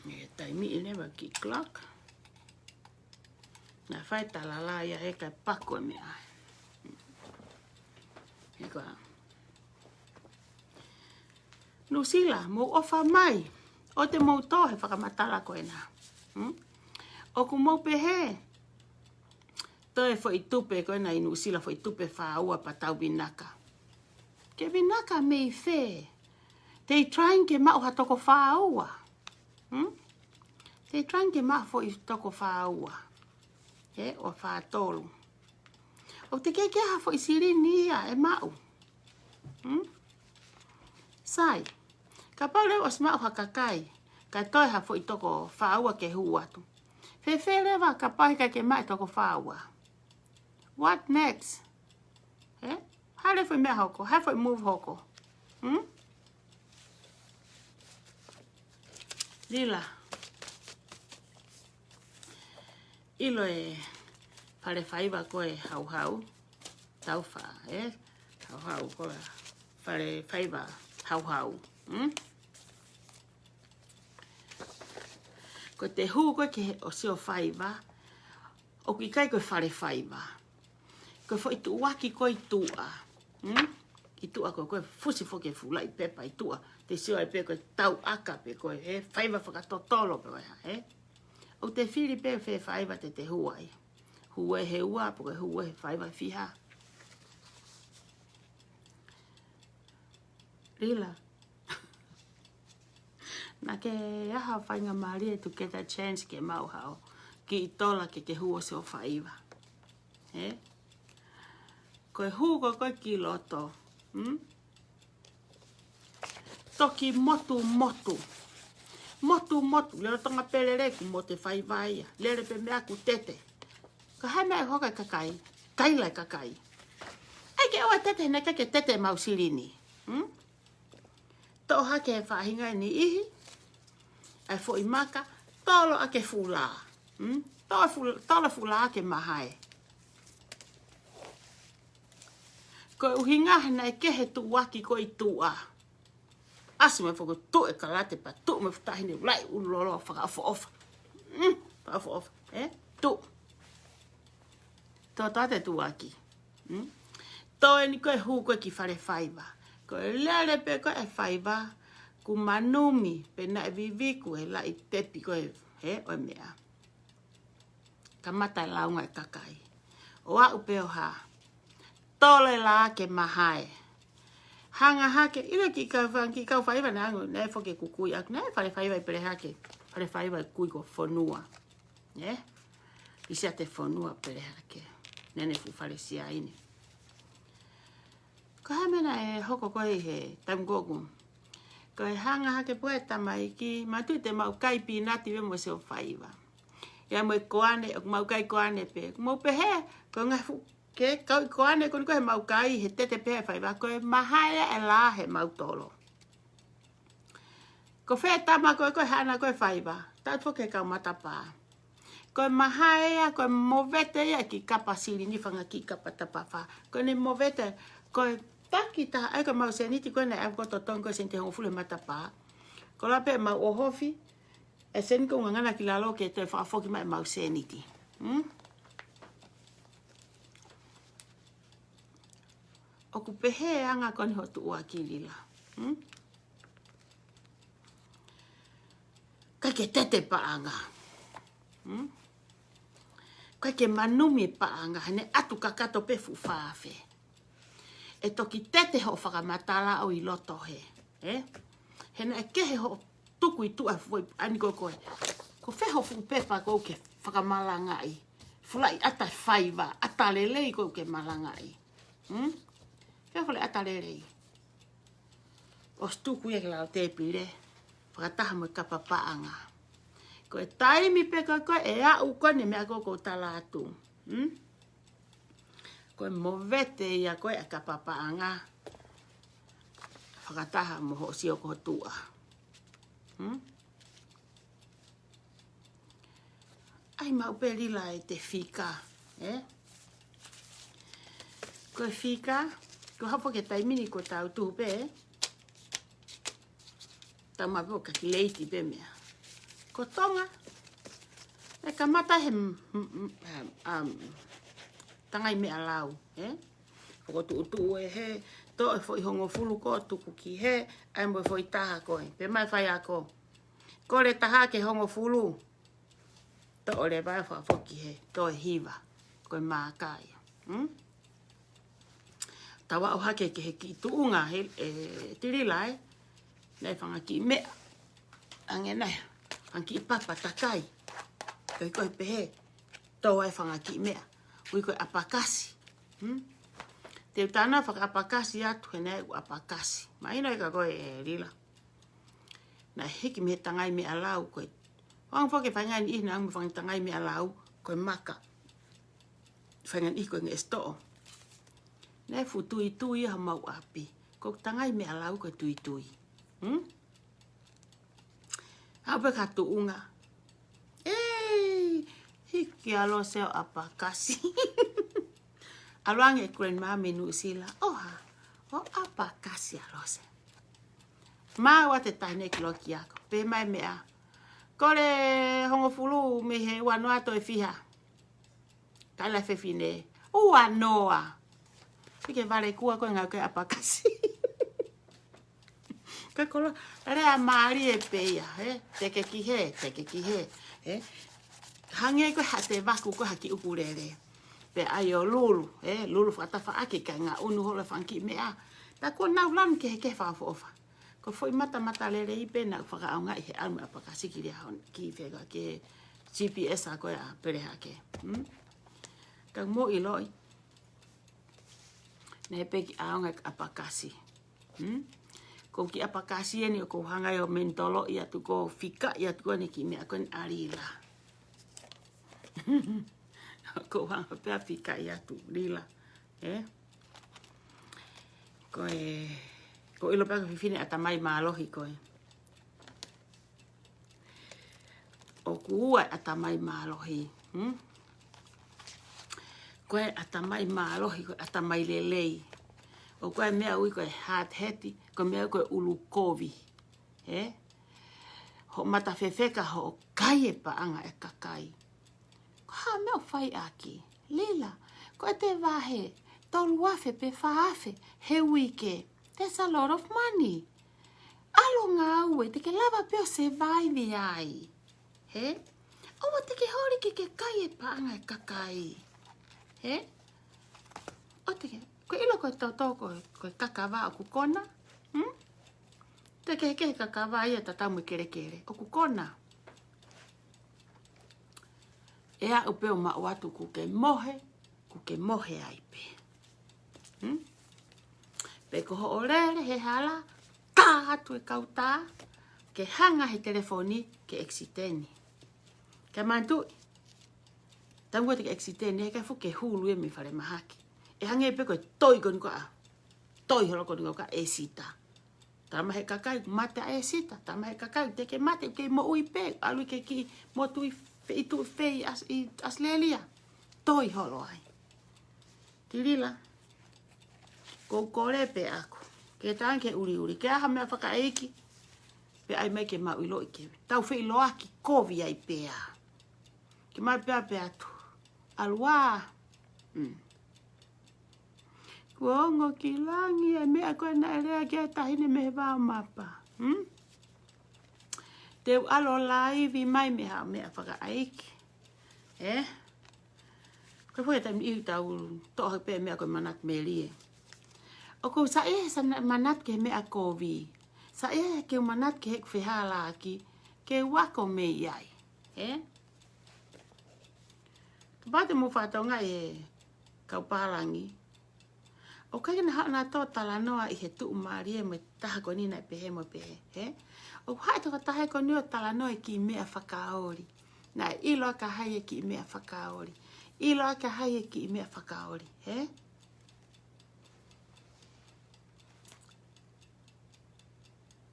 ʻE taimi ʻi leva kiʻi clock. Naʻe fai talala ia he ʻikai paku e meʻa. He ko ā. Nuʻusila, mou ʻofa mai. ʻOua te mou tō he fakamatala ko ena. Hmm? ʻOku mou pehē. Toe foʻi tupe ko ena ʻi Nuʻusila, foʻi tupe fāua pea tau vinaka. Ke vinaka mei fē? They trying ke maʻu ha toko fāua. Hmm? They trying ke maʻu foʻi toko fāua. Ē, ʻo fātolu. ʻOku teʻeki ke ʻi ai ha foʻi silini ia ʻe maʻu. Hmm? Sai, kapau leva ʻosi maʻu ha kakai, kae toe ha foʻi toko fāua ke hū atu. Fēfē leva kapau heʻikai ke maʻu e toko fāua? What next? Ē? Hā leva e foʻi meʻa hoko, hā e foʻi move hoko? Hmm? Lila. ʻIlo e fale faiva ko e Hauhau. Taufa, ē? Hauhau ko e fale faiva Hauhau. Hmm? Ko ʻete hū ko ē ki he ʻo sio faiva, ʻoku ʻikai ko e fale faiva. Ko e foʻi tuʻuaki ko ē ʻi tuʻa. Hmm? ʻI tuʻa ko ē, ko e fusi foki e fulaʻi pepa ʻi tuʻa. Te sio ai pē ko e tauʻaka pē ko e, ē, faiva fakatotolo pē ko e hā, ē? ʻOku te fili pē fē faiva te te hū ai. Hū ē he ua, pe ko e hū ē he faiva fiha. Lila. Naʻa ke ʻi ai ha faingamālie to get a chance ke maʻu haʻo kiʻi tola ke ke hū ʻo sio faiva. Ē? Ko e hū ko ē ko ē ki loto. Hmm? Toki motumotu. Motumotu. Lele Tonga pē lele kuo motu e faiva ia. Lele pē meʻa kuo tete. Ka hā e meʻa ʻe hoko ai e kakai? Kaila e kakai. ʻAi ke ʻoua ʻe tete he naʻe ʻikai ke tete ʻemau silini. Hmm? Toʻo hake e faʻahinga ʻe niʻihi ʻa e foʻi maka, tolo ʻaki e fula. Hmm? Tolo e ful-, tolo e fula ʻaki e mahae. Ko e ʻuhinga he naʻe kehe e tuʻuaki ko ē ʻi tuʻa. ʻAsi mai foki ʻo tuʻu e kalate pea tuʻu mai e fuʻu taʻahine ʻū lolo fakaʻofoʻofa. Hmm? Fakaʻofoʻofa. Ē? Tuʻu. Tō atu e tuʻuaki. Hmm? Tō eni ko e hū ko ē ki fale faiva. Ko e lele pē ko ē e faiva, kuo manumi, pea naʻe viviku e laʻi tepi ko ē, ē, ʻo e meʻa. Kamata e lāunga e kakai. ʻO aʻu pē ʻo hā. Tolo e lā ʻaki e mahae. Hanga hake, ʻilo e kiʻi kau fa-, kiʻi kau faiva naʻa nau, naʻe foki e kukui ʻaku, naʻe fale faiva ʻi Pelehake. Fale faiva ʻi Kuifonua. Ē? ʻI Siatefonua Pelehake. Naʻe ʻi ai e fuʻu fale Siaine. Ko e hā e meʻa naʻe hoko ko ē ʻi he taimi ko ē? Ko e hanga hake pē ʻe he tamaiki, mātuʻa te mau kai pīnati pē mo sio faiva. ʻIa mo e koane, ʻoku mau kai koane pē. Mau pehē, ko e ngaahi fuʻu ke kau ʻi koane ko eni ko ē heʻemau kai, he tete pē he faiva, ko e mahae ia e lā heʻemau tolo. Ko fē tama ko ē, ko e haʻana ko ē faiva, taʻu foki he kau matapā. Ko e mahae ia, ko e movete ia e kiʻi kapa silini, fanga kiʻi kapa tapafā. Ko ʻene movete, ko e taki taha, ʻai ko ʻemau sēniti ko ē naʻe ʻai ko ē totongi ko ē sēniti ʻe hongofulu he matapā. Ko e lava pē ʻemau ʻohofi e sēniti ko ē ʻo ngangana ki lalo ke toe fakafoki mai ʻemau sēniti. Hmm? ʻOku pehē e anga ko eni hoʻo tuʻuaki Lila. Hmm? ʻIkai ke tete paʻanga. Hmm? ʻIkai ke manumi paʻanga, he naʻe ʻatu kakato pē fuʻu fā afe. ʻE toki tete hoʻo fakamatala ʻo ʻi loto hē. Ē? He naʻe kehe hoʻo tuku ʻi tuʻa e foʻi ani ko ē ko ē. Ko fē hoʻo fuʻu pepa ko ē ke fakamalangaʻi? Fulaʻi ʻata faiva, ʻata lelei ko ē ke malangaʻi. Hmm? Fē fulaʻi ʻata lelei? ʻOsi tuku ia ki lalo tēpile, fakataha mo e kapa paʻanga. Ko e taimi pē ko ē ko ē ʻe aʻu ko eni e meʻa ko ē ʻoku ou tala atu. Hmm? Ko e movete ia ko ē e kapa paʻanga. Fakataha mo hoʻo sio ki ho tuʻa. Hmm? ʻAi maʻu pē Lila ʻete fika, ē? Ko e fika, ko e hā foki e taimi ni ko ē tau tuhu pē, ē? Tau maʻu pē ʻo kakileiti pē meʻa. Ko Tonga, ʻe kamata he m-, m-, m-, um, um, tangai meʻa lau, ē? Fokotuʻutuʻu e hē, toʻo e foʻi hongofulu ko ē tuku ki hē, ʻai mo e foʻi taha ko ē. Pea mai faiako. Kole taha ke hongofulu. Toʻo leva ʻo fakafoki hē, toe hiva. ko e māka ia. Hmm? Tau aʻu hake ki he kiʻi tuʻunga he, ʻe Tilila ē. Naʻe fanga kiʻi meʻa. Hangē naʻe, fanga kiʻi papa takai. Ko e, ko e pehē. Tō ai fanga kiʻi meʻa. Ui ko e ʻapakasi. Hmm? Te u tānaki fakaʻapakasi atu he naʻe ʻoku ʻapakasi. Mahino ē kia koe ē Lila. Naʻe hiki mei he tangai meʻalau ko e. Hanga foki e faʻahinga niʻihi naʻa nau ʻomai fanga tangai meʻalau ko e maka. Faʻahinga niʻihi ko e ngeʻesi toʻo. Naʻe fuʻu tuitui ia homau ʻapi. Ko e tangai meʻalau ko e tuitui. Hmm? Aʻu pē ki ha tuʻunga. ʻEi, hiki ʻa Lose ʻo ʻapakasi. ʻAlu ange e grandma mei Nuʻusila. ʻO hā, ʻo ʻapakasi ʻa Lose. Maʻu ʻa e taʻahine ki loki ako. Pehē mai meʻa. Kole hongofulu mei he uanoa toe fiha. Kaila fefine. Uanoa. Fike vale kua ko e ngāue ki he ʻapakasi. Ka kolo, lea mālie pē ia, ē? Teke ki hē, teke ki hē, ē? Hangē ko e haʻate vaku ko e haki ʻukulele. Pea ʻai ʻo lulu, ē? Lulu fakatafaʻaki kae ngaʻunu holo e fanga kiʻi meʻa. Tā kuo nau lanu kehekehe fakaʻofoʻofa. Ko e foʻi matamata lelei pē naʻa ku fakaʻaongaʻi he ʻalu mo e ʻapakasi ki Liahona, ki fē, ki he G P S ʻa ko ē ʻa Pelehake. Hmm? Ka mou ʻiloʻi. Naʻe pē kiʻi ʻaonga e ʻapakasi. Hmm? Ko e kiʻi ʻapakasi eni ʻoku ou hanga ai ʻo menitoloʻi atu, ʻoku ou fikaʻi atu ko eni kiʻi meʻa ko eni ʻa Lila. ʻOku ou hanga pē ʻo fikaʻi atu Lila. Ē? Ko e, ʻoku ou ʻilo pē ko e fefine ʻatamai mālohi ko ē. ʻOku ua e ʻatamai mālohi. Hmm? Ko e ʻatamai mālohi, ko e ʻatamai lelei. ʻOku ʻi ai e meʻa ʻoku ui ko e hard head, ko e meʻa ʻoku ui ko e ʻulu kovi. Ē? Hoʻo mata fefeka hoʻo kai e paʻanga e kakai. Ko e hā e meʻa ʻoku fai ʻaki? Lila, ko ʻete vahe tolu afe pe fā afe he uike. That's a lot of money. ʻAlu ʻo ngāue, te ke lava pē ʻo survive ai. Hē? ʻOua te ke holi ke ke kai e paʻanga e kakai. Hē? ʻOua te ke, ʻoku ke ʻilo ko e toto ko, ko e kakava ʻoku kona? Hmm? Te ke, ke kakava ia tatau mo e kelekele. ʻOku kona. ʻE aʻu pē ʻo maʻu atu kuo ke mohe, kuo ke mohe ai pē. Hmm? Pe ko hoʻo lele he hala, tā atu e kautā, ke hanga he telefoni ke ʻekisiteni. Ke manatuʻi, taimi ʻoku te ke ʻekisiteni, he ʻikai fuʻu ke hulu ia mei falemahaki. ʻE hangē pē ko e toi ko eni ko ē, toi holo ko eni ko ē ʻa ʻEsita. Tala mai he kakai, mate ʻa ʻEsita. Tala mai he kakai, te ke mate, ke moʻui pē, ʻalu ki he kiʻi motu ʻi fē, ʻi tuʻa fē ʻi ʻAos-, ʻi ʻAositelēlia. Toi holo ai. Tilila, ʻoku ou kole pē ʻaku. Ke tangi ke uliuli, ke ʻai ha meʻa fakaʻeiki. Pea ʻai mai ke mau ʻiloʻi ke tau feʻiloaki kovi ai pea. Ke mau pehē pē atu. ʻAlu ā. Mm. Kuo ongo ki langi e meʻa ko ē naʻe lea ki ai e taʻahine mei he vao mapa. Hmm? Te u ʻalu ʻo laivi mai mei ha meʻa fakaʻeiki. Ē? Ko e foʻi taimi ʻi he tau toʻo hake pē meʻa ko e manatu melie. ʻOku ou saiʻia he sana manatu ki he meʻa kovi. Saiʻia ke u manatu ki heʻeku fehālaaki, ke u ako mei ai. Ē? Kapau te mou fakatokangaʻi e kau pālangi. ʻOku ʻikai ke na haʻu nautolu ʻo talanoa ʻi he tuʻumālie mo e taha ko eni naʻe pehē mo pehē, hē? ʻOku haʻu e tokotaha ko eni ʻo talanoa e kiʻi meʻa fakaoli. Naʻe ʻilo ʻaki ʻe hai e kiʻi meʻa fakaoli. ʻIlo ʻaki ʻe hai e kiʻi meʻa fakaoli, hē?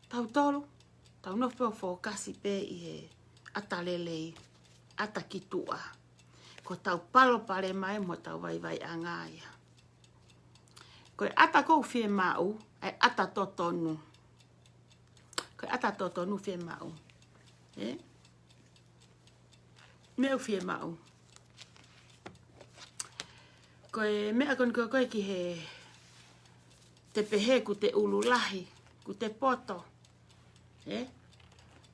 Tautolu, tau nofo pē ʻo fokasi pē ʻi he ʻata lelei, ʻata ki tuʻa. Ko ʻetau palopalema ia mo ʻetau vaivaiʻanga ia. Ko e ʻata ʻoku fiemaʻu, ʻa e ʻata totonu. Ko e ʻata totonu fiemaʻu. Ē? Meʻa ʻoku fiemaʻu. Ko e meʻa ko eni ko ē ki he te pehē ʻoku te ʻulu lahi, ʻoku te poto. Ē?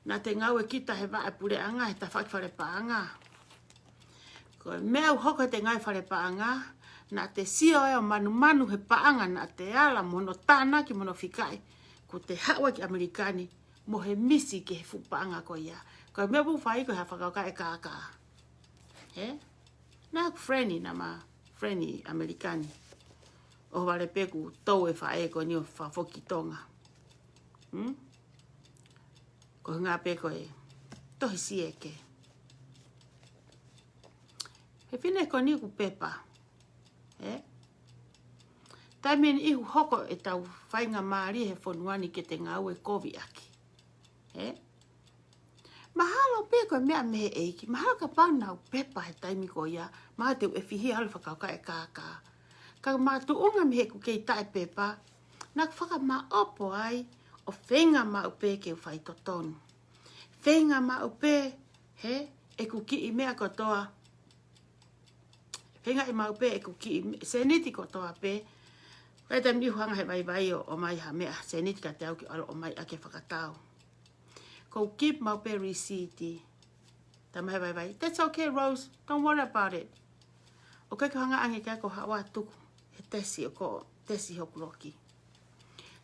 Naʻa te ngāue kita he vaʻe puleʻanga, he tafaʻaki fale paʻanga. Ko e meʻa ʻoku hoko he te ngai fale paʻanga, naʻa te sio ʻo manumanu he paʻanga naʻa te ala mo hono tānaki mo hono fikaʻi, kuo te haʻu ai ki ʻAmelika ni mo e misi ki he fuʻu paʻanga ko ia. Ko e meʻa ʻoku fai ko e hā, fakakaukau e kākā. Ē? Naʻa ku friend ʻi, naʻa ma friend ʻi ʻAmelika ni. ʻOhovale pē kuo tau e faʻē ko eni ʻo fakafoki ki Tonga. Hmm? Ko e ngā pē ko e tohi sieke. He fefine ko eni ʻoku pepa. Ē? Taimi ʻe niʻihi ʻoku hoko ʻetau faingamālie he fonua ni ke te ngāue kovi ʻaki. Ē? Mahalo pē ko e meʻa mei he ʻEiki, mahalo kapau naʻa ku pepa he taimi ko ia, mahalo te u ʻefihia ʻalu fakakaukau e kākā. Ka mātuʻunga mei heʻeku kei taʻepepa, naʻa ku fakamaʻopo ai ʻo feinga maʻu pē ke u faitotonu. Feinga maʻu pē, he, ʻeku kiʻi meʻa kotoa. Feinga ʻi maʻu pē ʻeku kiʻi me-, sēniti kotoa pē. Ko e taimi ʻe niʻihi ʻoku hanga he vaivai ʻo, ʻomai ha meʻa, sēniti kiate au ke ʻalu ʻomai ʻaki e fakatau. Ko u keep maʻu pē risiiti. Talamai he vaivai, "That's okay, Rose. Don't worry about it." ʻOku ʻikai ke u hanga ange ke u ʻai ko haʻu ʻo tuku he tesi ʻoku tesi hoku loki.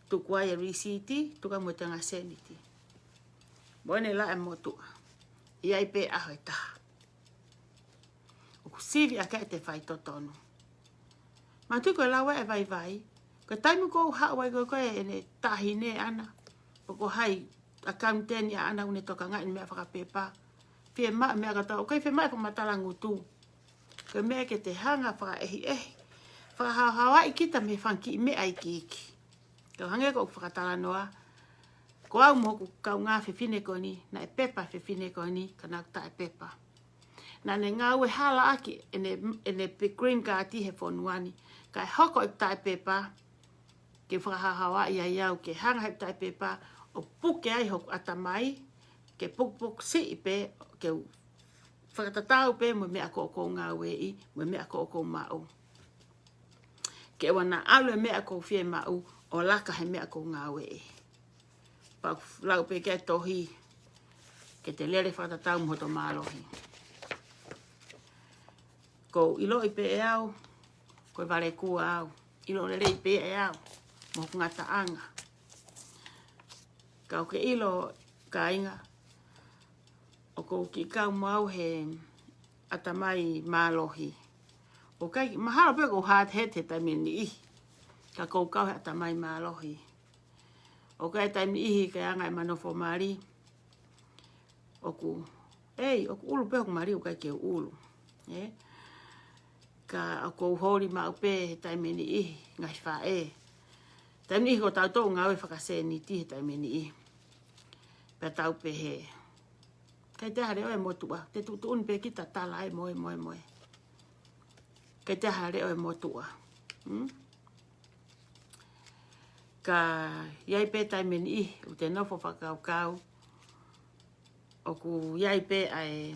Tuku ai e risiiti, tuku ai mo e tenga sēniti. Mo ʻene laʻe motuʻa. ʻI ai pē ʻaho ʻe taha. ʻOku sivi ʻaki ʻete faitotonu. Manatuʻi ko e lau ʻa e vaivai, ko e taimi ʻoku ou haʻu ai ko ē ʻene taʻahine ʻana, ʻoku hai accountantʻi ʻana ʻoku ne tokangaʻi e meʻa fakapepa. Fiemaʻu e meʻa kotoa, ʻoku ʻikai fiemaʻu e fakamatala ngutu. Ko e meʻa ke te hanga fakaʻehiʻehi, fakahaohaoaʻi kita mei he fanga kiʻi meʻa iiki. Ka hangē ko ʻeku fakatalanoa, ko au mo hoku kaungā fefine ko eni, naʻe pepa e fefine ko eni, ka naʻa ku taʻepepa. Naʻa ne ngāue hala ʻaki ʻene, ʻene pe-, green card he fonua ni, kae hoko ʻeku taʻepepa, ke fakahaohaoaʻi ai au, ke hanga he taʻepepa ʻo puke ai hoku ʻatamai, ke pukupuku siʻi pē, ke u fakatatau pē mo e meʻa ʻoku ou ngāueʻi, mo e meʻa ʻoku ou maʻu. Ke ʻoua naʻa ʻalu e meʻa ʻoku ou fiemaʻu ʻo laka he meʻa ʻoku ou ngāueʻi. Pea ʻoku lau pē ki ai e tohi, ke te lele fakatatau mo hoto mālohi. ʻOku ou ʻiloʻi pē ʻe au, ko e valekua au. ʻIlo lelei pē ʻe au, mo hoku ngataʻanga. Ka ʻoku ke ʻilo, kāinga, ʻoku ou kiʻi kau mo au he ʻatamai mālohi. ʻOku ʻikai, mahalo pē ʻoku ou hard head he taimi ʻe niʻihi. Ka ʻoku ou kau he ʻatamai mālohi. ʻOku ʻi ai e taimi ʻe niʻihi ke anga ʻema nofo mali. ʻOku, ei, ʻoku ʻulu pē hoku mali, ʻoku ʻikai ke u ʻulu. Ē? Ka ʻoku ou holi maʻu pē he taimi ʻe niʻihi, ngaahi faʻē. Taimi ʻe niʻihi ko tautolu ngāue fakasēniti he taimi ʻe niʻihi. Pea tau pehē, ʻikai toe ha leʻo e motuʻa, te tuʻutuʻuni pē kita tala e moe, moe, moe. ʻIkai toe ha leʻo e motuʻa. Hmm? Ka ʻi ai pē taimi ʻe niʻihi, ʻoku te nofo fakakaukau, ʻoku ʻi ai pē ʻa e,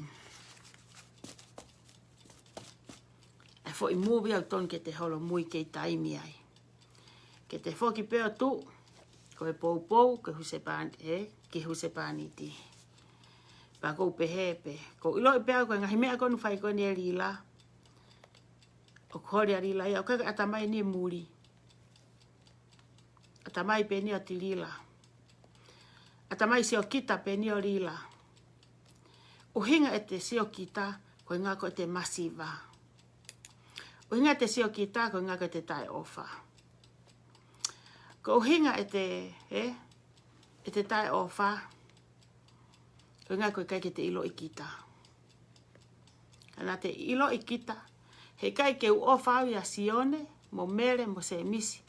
ʻa e foʻi movie ʻoku totonu ke te holomui kei taimi ai. Ke te foki pē ʻo tuʻu, ko e poupou, ke husepān-, ē, ke husepāniti. Pea ʻoku ou pehē pē, ʻoku ou ʻiloʻi pē au ko e ngaahi meʻa ʻoku ne fai ko eni ʻe Lila. ʻOku holi ʻa Lila ia, ʻoku ʻikai ko e ʻatamai eni ʻe muli. ʻAtamai pē eni ʻo Tilila. ʻAtamai siokita pē eni ʻo Lila. ʻUhinga ʻete siokita, ko e ʻuhinga ko ʻete masiva. ʻUhinga ʻete siokita, ko e ʻuhinga ko ʻete taʻeʻofa. Ko e ʻuhinga ʻete, ē, ʻete taʻeʻofa, ko e ʻuhinga ko e ʻikai ke te ʻiloʻi kita. Ka naʻa te ʻiloʻi kita, he ʻikai ke u ʻofa au ʻia Sione, mo Mele, mo Semisi.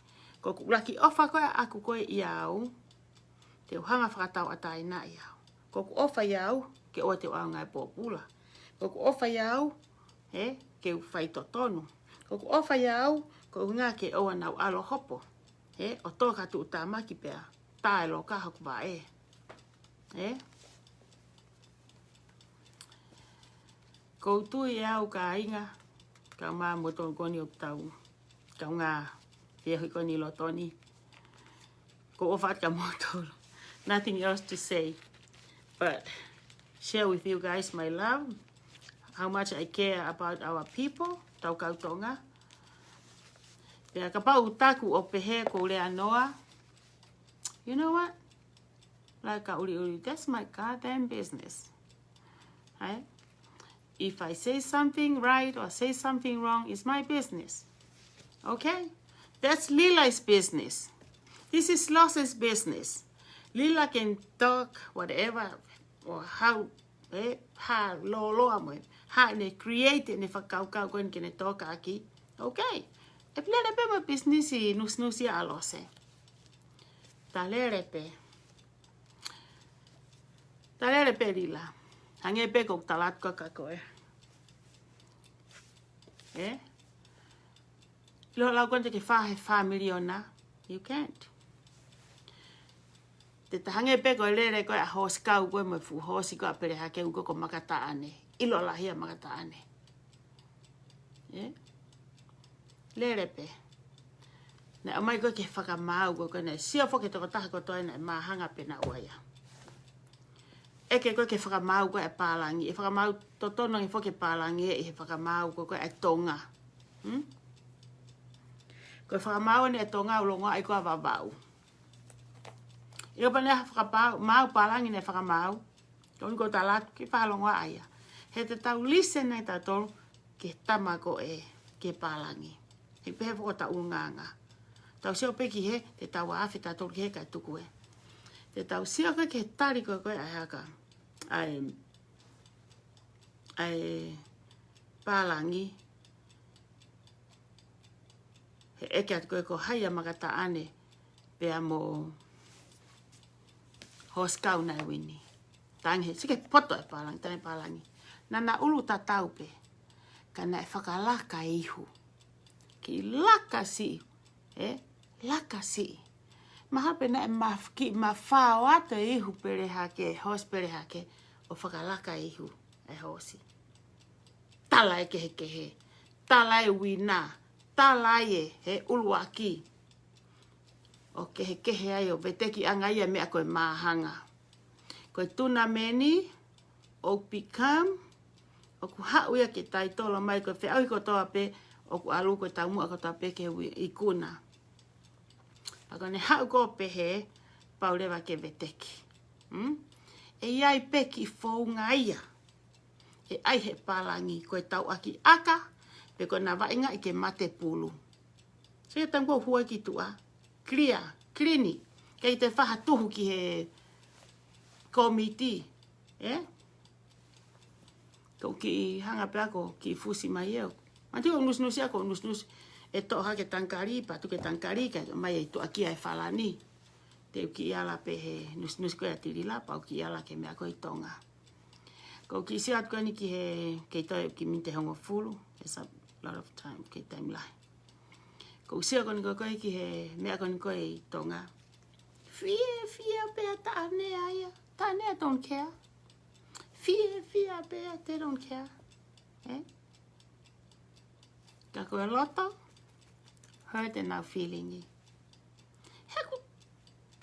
Ko ʻeku ʻuluaki ʻofa ko ē ʻaʻaku ko ē ʻia au, te u hanga fakatauʻatāinaʻi au. Ko ʻeku ʻofa ʻia au, ke ʻoua te u ʻaonga he pōpula. Ko ʻeku ʻofa ʻia au, ē, ke u faitotonu. Ko ʻeku ʻofa ʻia au, ko e ʻuhinga ke ʻoua naʻa ku ʻalu ʻo hopo. Ē, ʻo tō ka tuʻutāmaki pea tā e loka hoku vaʻe. Ē? ʻOku ou tui ʻe au kāinga, kae ʻumaʻā mo tonu ko eni ʻoku tau, kaungā feohi ko eni ʻi loto ni. ʻOku ou ʻofa atu kia moutolu. Nothing else to say, but share with you guys my love. how much I care about our people, tau kau Tonga. Pea kapau ʻoku taku ʻo pehē ʻoku ou lea noa, you know what? Like a uli uli, that's my goddamn business. Right? If I say something right or say something wrong, it's my business. Okay? That's Lila's business. This is Los's business. Lila can talk whatever or how, eh, ha loloa mo, ha ne create ne fakakaukau ko eni ke ne talk ʻaki. Okay. ʻE lele pē mo business i nusinusi ʻa Lose. Ta lele pē. Ta lele pē Lila. Hangē pē ko ʻeku tala atu kia koe. Eh? ʻIlo lau ko eni te ke fai ha fā miliona. You can't. Te ta hangē pē ko e lele ko ē ʻa Hosi Kau ko ē mo e fuʻu hoosi ko ē ʻa Pelehake ʻoku ko Makataʻane. ʻIlo lahi ʻa Makataʻane. Eh? Lele pē. Naʻe ʻomai ko ē ke fakamaau ko ē, naʻe sio foki e tokotaha kotoa naʻe māhanga pē naʻa ʻoku ʻi ai. ʻEke ko ē ke fakamaau ko ē e pālangi, ʻe fakamaau totonu ange foki e pālangi ʻi he fakamaau ko ē e Tonga. Hmm? Ko e fakamaau eni e Tonga ʻoku longoaʻa ʻi ko ē ʻa Vavaʻu. ʻIo pea naʻe fakamaau, maau pālangi naʻe fakamaau. Ko eni ʻoku ou tala atu ke fakalongoaʻa ia. He te tau listen ai tautolu ki he tama ko ē ki he pālangi. He pehē foki ʻetau ʻulungaanga. Tau sio pē ki hē, te tau afe tautolu ki hē kae tuku ē. Te tau sio ko ē ki he tali ko ē ko ē ʻa e haka. ʻA e, ʻa e pālangi. He ʻeke atu ko ē ko hai ʻa Makataʻane pea mo Hosi Kau naʻe uini. Tangi he sike poto e pālangi, tangi pālangi. Naʻa na ʻulu tatau pē. Ka naʻe fakalaka e ihu. Kiʻi laka siʻi. Eh? Laka siʻi. Mahalo pē naʻe maf-, kiʻi mafao atu e ihu Pelehake, hoosi Pelehake, ʻo fakalaka e ihu e hoosi. Tala e kehekehe. Tala e uina. Tala e he ʻuluaki. ʻO kehekehe ai ʻo veteki ʻanga ia meʻa ko e māhanga. Ko e tunameni ʻoku become, ʻoku haʻu ia ke taitolo mai ko e feʻauhi kotoa pē, ʻoku ʻalu ko e taumuʻa kotoa pē ke ui ikuna. Pea ko ʻene haʻu ko ē pehē, pau leva ke veteki. Hmm? ʻE ʻi ai pē kiʻi founga ia. ʻE ʻai he pālangi ko e tauʻaki ʻaka, pe ko ʻena vaʻinga ʻi ke mate pulu. So ia taimi ko ē ʻoku hū ai ki tuʻa. Clear, clean. Kei te fai ha tuhu ki he kōmiti. Eh? Ko e kiʻi hanga pē ʻaku kiʻi fusi mai ē. Manatuʻi ʻoku nusinusi ʻaku nusinusi ʻe toʻo hake tangikali, pea tuku e tangikali, kae ʻomai ʻi tuʻa ki ai falani. Te u kiʻi ala pē he nusinusi ko ē ʻa Tilila, pea u kiʻi ala ki he meʻa ko ē ʻi Tonga. Ko e kiʻi sio atu ko eni ki he, kei toe kiʻi miniti ʻe hongofulu, it's a lot of time, kei taimi lahi. Ko e sio ko eni ko ē ki he meʻa ko eni ko ē ʻi Tonga. Fiefia pē ʻa Taʻanea ia. Taʻanea don't care. Fiefia pē ʻa, they don't care. Eh? Ka ko e loto, hurt ʻenau feeling ʻi. He ʻoku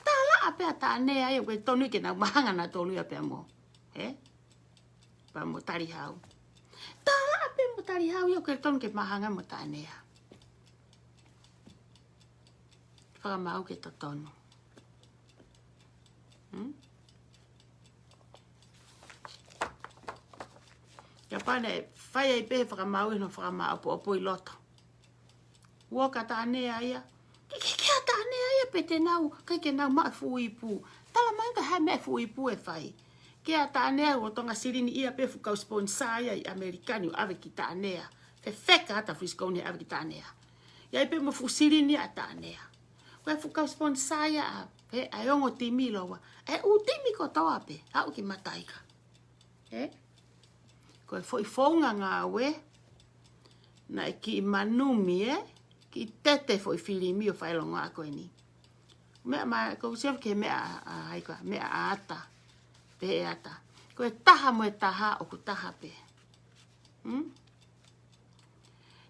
talaʻa pē ʻa Taʻanea ia, ʻoku ʻikai tonu ke nau māhanga nautolu ia pea mo. Eh? Pea mo Talihau. Talaʻa pē mo Talihau ia, ʻoku ʻikai tonu ke māhanga mo Taʻanea. Fakamaau ke totonu. Hmm? Ka pea naʻe fai ai pē he fakamaau ʻi hono fakamaʻopoʻopo ʻi loto. Uo ka Taʻanea ia. Ke, ke, ke ʻa Taʻanea ia pē te nau, ʻikai ke nau maʻu e fuʻu ipu. Tala mai ka hā e meʻa e fuʻu ipu ʻe fai. Ke ʻa Taʻanea ʻoku ʻi Tonga silini ia pē fuʻu kau sponsor ia ʻi ʻAmelika ni ʻo ʻave ki Taʻanea. Fefeka ʻa Frisco ni ʻave ki Taʻanea. ʻI ai pē mo e fuʻu silini ʻa Taʻanea. Ko e fuʻu kau sponsor ia ʻa, he, ʻa e ongo timi lōua. ʻA e ʻū timi kotoa pē, aʻu ki Mataika. Eh? Ko e foʻi founga ngāue, naʻe kiʻi manumi, eh? Kiʻi tete foʻi filimi ʻo fai e longoaʻa ko eni. Meʻa mai, ko u sio ki he meʻa ʻa, ʻa, hai ko ā, meʻa ʻa Ata. Pehē ʻe Ata. Ko e taha mo e taha ʻoku taha pē. Hmm?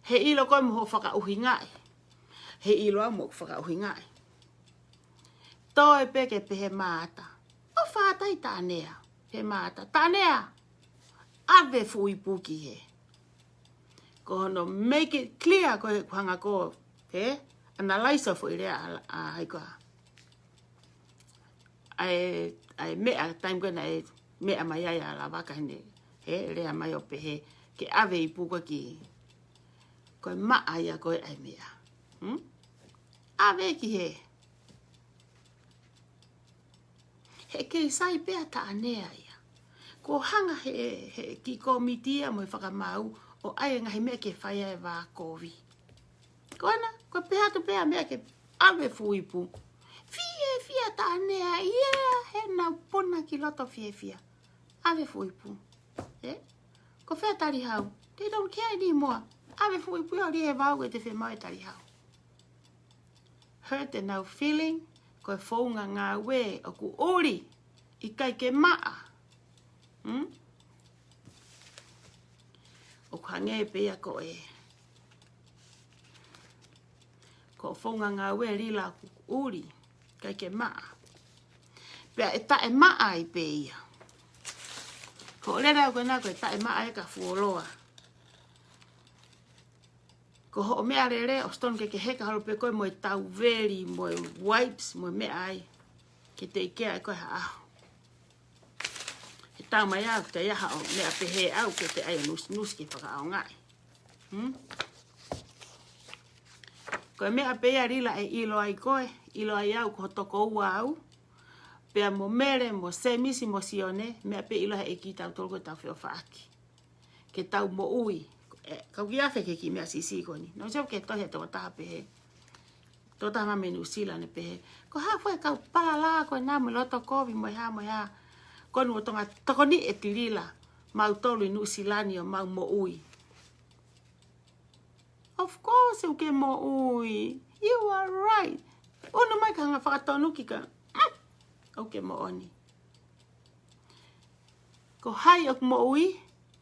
He ʻilo koe mo hoʻo fakaʻuhingaʻi. He ʻilo au mo hoku fakaʻuhingaʻi. Toe pē ke pehē mai ʻa Ata. ʻO fātai Taʻanea. Pehē mai ʻa Ata. Taʻanea. ʻave fuʻu ipu ki hē. Ko hono make it clear ko e hanga ko ē, analyze ʻo e foʻi lea ʻa, ʻa hai ko ā. ʻA e, ʻa e meʻa, taimi ko ē naʻe meʻa mai ai ʻa Lavaka heni, ʻe lea mai ʻo pehē ke ʻave ipu ko ē ki, ko e maʻa ia ko ē ʻa e meʻa. Hmm? ʻAve ki hē. He kei sai pē ʻa Taʻanea ia. Ko e hanga he, he kiʻi kōmiti ia mo e fakamaau ʻo ʻai e ngaahi meʻa ke fai ai e vā kovi. Ko ena, ko e pehē atu pē ʻa e meʻa ke ʻave fuʻu ipu. Fiefia Taʻanea ia, he nau puna ki loto fiefia. ʻAve fuʻu ipu. Ē? Ko fē ʻa Talihau? They don't care anymore. ʻAve fuʻu ipu ia ʻo lī he vau ke te femaʻu ʻe Talihau. Hurt ʻenau feeling, ko e founga ngāue ʻoku ʻuli, ʻikai ke maʻa. Hmm? ʻOku hangē pē ia ko e, ko e founga ngāue Lila ʻoku ʻuli, ʻikai ke maʻa. Pea ʻe taʻemaʻa ai pē ia. Ko e lea ko ena ko e taʻemaʻa ʻe ka fuoloa. Ko hoʻo meʻalele ʻo stone ke ke heka holo pē koe mo e tauveli, mo e wipes, mo e meʻa ai. Ke take care ʻe koe ha ʻaho. He taumaiā ʻoku ʻi ai haʻo meʻa pehē ʻaʻau ke te ʻai ʻo nusinusi ke fakaʻaongaʻi. Hmm? Ko e meʻa pē ia Lila ʻe ʻilo ai koe, ʻilo ai au ko ho tokoua au. Pea mo Mele, mo Semisi, mo Sione, meʻa pē ʻilo he ʻEiki tautolu ko e tau feʻofaʻaki. Ke tau moʻui. Ē, kau kiʻi ʻave ke kiʻi meʻa siʻisiʻi ko eni. Nau sio ke tohi ʻe he tokotaha pehē. Tokotaha mai mei Nuʻusila naʻe pehē. Ko e hā fua e kau palala ko ena mo e loto kovi mo e hā mo e hā. Ko eni ʻoku tokoni ʻe Tilila mautolu ʻi Nuʻusila ni ʻo mau moʻui. Of course, ʻoku ke moʻui. You are right. ʻUnu mai ka hanga fakatonu ki ka. ʻOku ke moʻoni. Ko hai ʻoku moʻui,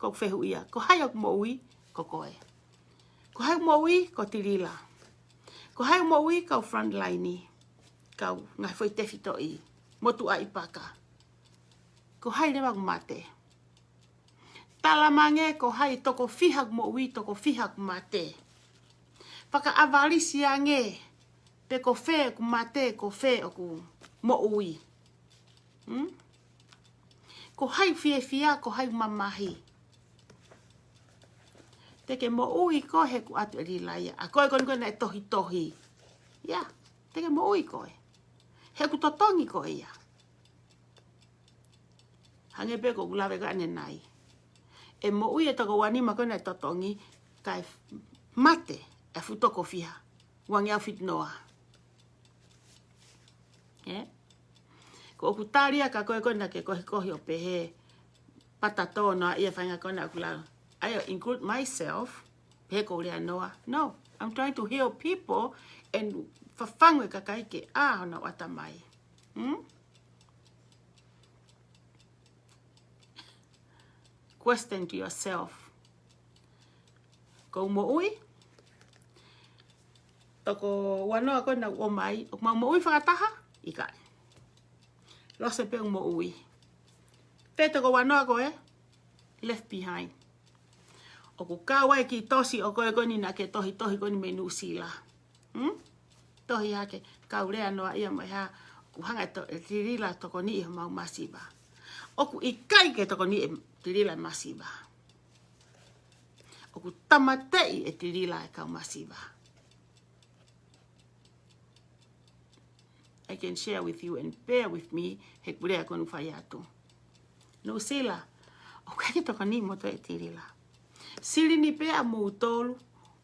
ko e fehuʻia. Ko hai ʻoku moʻui, ko koe. Ko hai ʻoku moʻui, ko Tilila. Ko hai ʻoku moʻui, kau frontline. Kau ngaahi foʻi tefitoʻi. Motuʻaʻi paka. Ko hai leva ʻoku mate. Tala mai ange ko hai toko fiha ʻoku moʻui, toko fiha ʻoku mate. Fakaʻavalisi ange, pe ko fē ʻoku mate, ko fē ʻoku moʻui. Hmm? Ko hai fiefia, ko hai mamahi. Te ke moʻui koe he ʻoku ʻatu ʻe Lila ia. ʻA koe ko eni ko ē naʻe tohitohi. Ia, te ke moʻui koe. He ʻoku totongi koe ia. Hangē pē ko ʻeku lave ko ē ʻanenai. ʻE moʻui e toko uanima ko ē naʻe totongi, kae f-, mate e fuʻu toko fiha. Uangeau fitu noa. Ē? Ko ʻeku tali ia kia koe ko ē naʻa ke kohikohi ʻo pehē patatō noa ia faʻahinga ko ē naʻa ku lau. I include myself, pehē ko u lea noa. No, I'm trying to heal people and fafangu e kakai ke ʻā honau ʻatamai. Hmm? Question to yourself. Ko u moʻui? Toko uanoa ko ē naʻa ku ʻomai, ʻoku mau moʻui fakataha? ʻIkai. Lose pē ʻeku moʻui. Pē toko uanoa ko ē? Left behind. ʻOku kau ai e kiʻi tosi ʻo koe ko eni naʻa ke tohitohi ko eni mei Nuʻusila. Hmm? Tohi hake, kau lea noa ia mo e hā, ʻoku hanga ʻe to-, ʻe Tilila tokoniʻi homau masiva. ʻOku ʻikai ke tokoniʻi ʻe Tilila masiva. ʻOku tāmateʻi ʻe Tilila e kau masiva. I can share with you and bear with me, he ʻeku lea ko eni ʻoku fai atu. Nuʻusila, ʻoku ʻikai ke tokoniʻi moutolu ʻe Tilila. Silini pē ʻa moutolu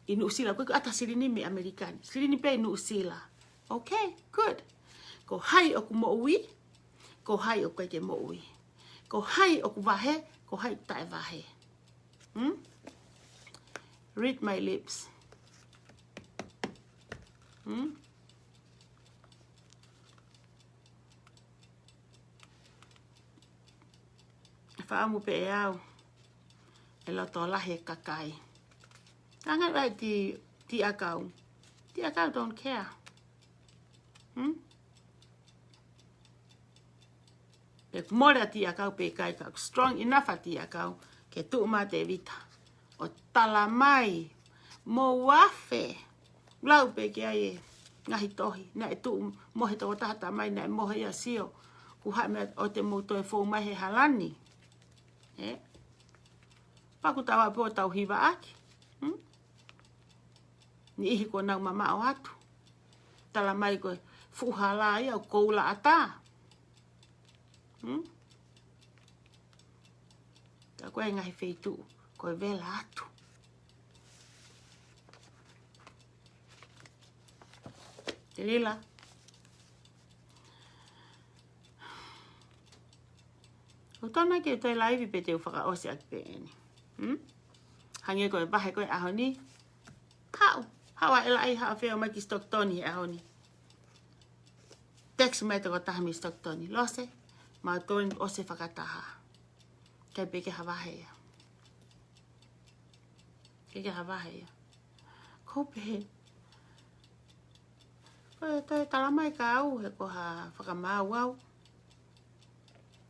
ʻi Nuʻusila, ʻoku ʻikai ke ʻata silini mei ʻAmelika ni. Silini pē ʻi Nuʻusila. Okay, good. Ko hai ʻoku moʻui, ko hai ʻoku ʻikai ke moʻui. Ko hai ʻoku vahe, ko hai taʻevahe. Hmm? Read my lips. Hmm? Fakaʻamu pē ʻe au e loto lahi e kakai. Hangē ʻa e ti, tiʻakau. Tiʻakau don't care. Hmm? Pe ʻoku mole ʻa tiʻakau pe ʻikai, ka strong enough ʻa tiʻakau Ke tuʻu mai Tēvita ʻo tala mai, mou afe. Lau pē ki ai e ngaahi tohi. Naʻe tuʻu mohe tokotaha tamai, naʻe mohe ia sio. Kuo haʻu e meʻa ʻo te mou toe fou mai he hala ni. Ē? Pea kuo tau aʻu pē ʻo tau hivaʻaki. Hmm? Niʻihi kuo nau mamaʻo atu. Tala mai ko e fuʻu hala ia ʻoku koula ʻatā. Hmm? Ka ko e ngaahi feituʻu, ko e vela atu. Telila. ʻOku totonu ke toe laivi pe te u fakaʻosi ʻaki pē eni. Hmm? Hangē ko e vahe ko e ʻaho ni. Haʻu, haʻu ʻa ʻElaʻai, haʻu ʻa Feo mai ki Stockton he ʻaho ni. Text mai tokotaha mei Stockton. Lose, mau totonu ʻosi fakataha. Kai pē ke ha vahe ia. Ke ke ha vahe ia. Ko pē. Ko e toe tala mai ka au he ko ha fakamaau au.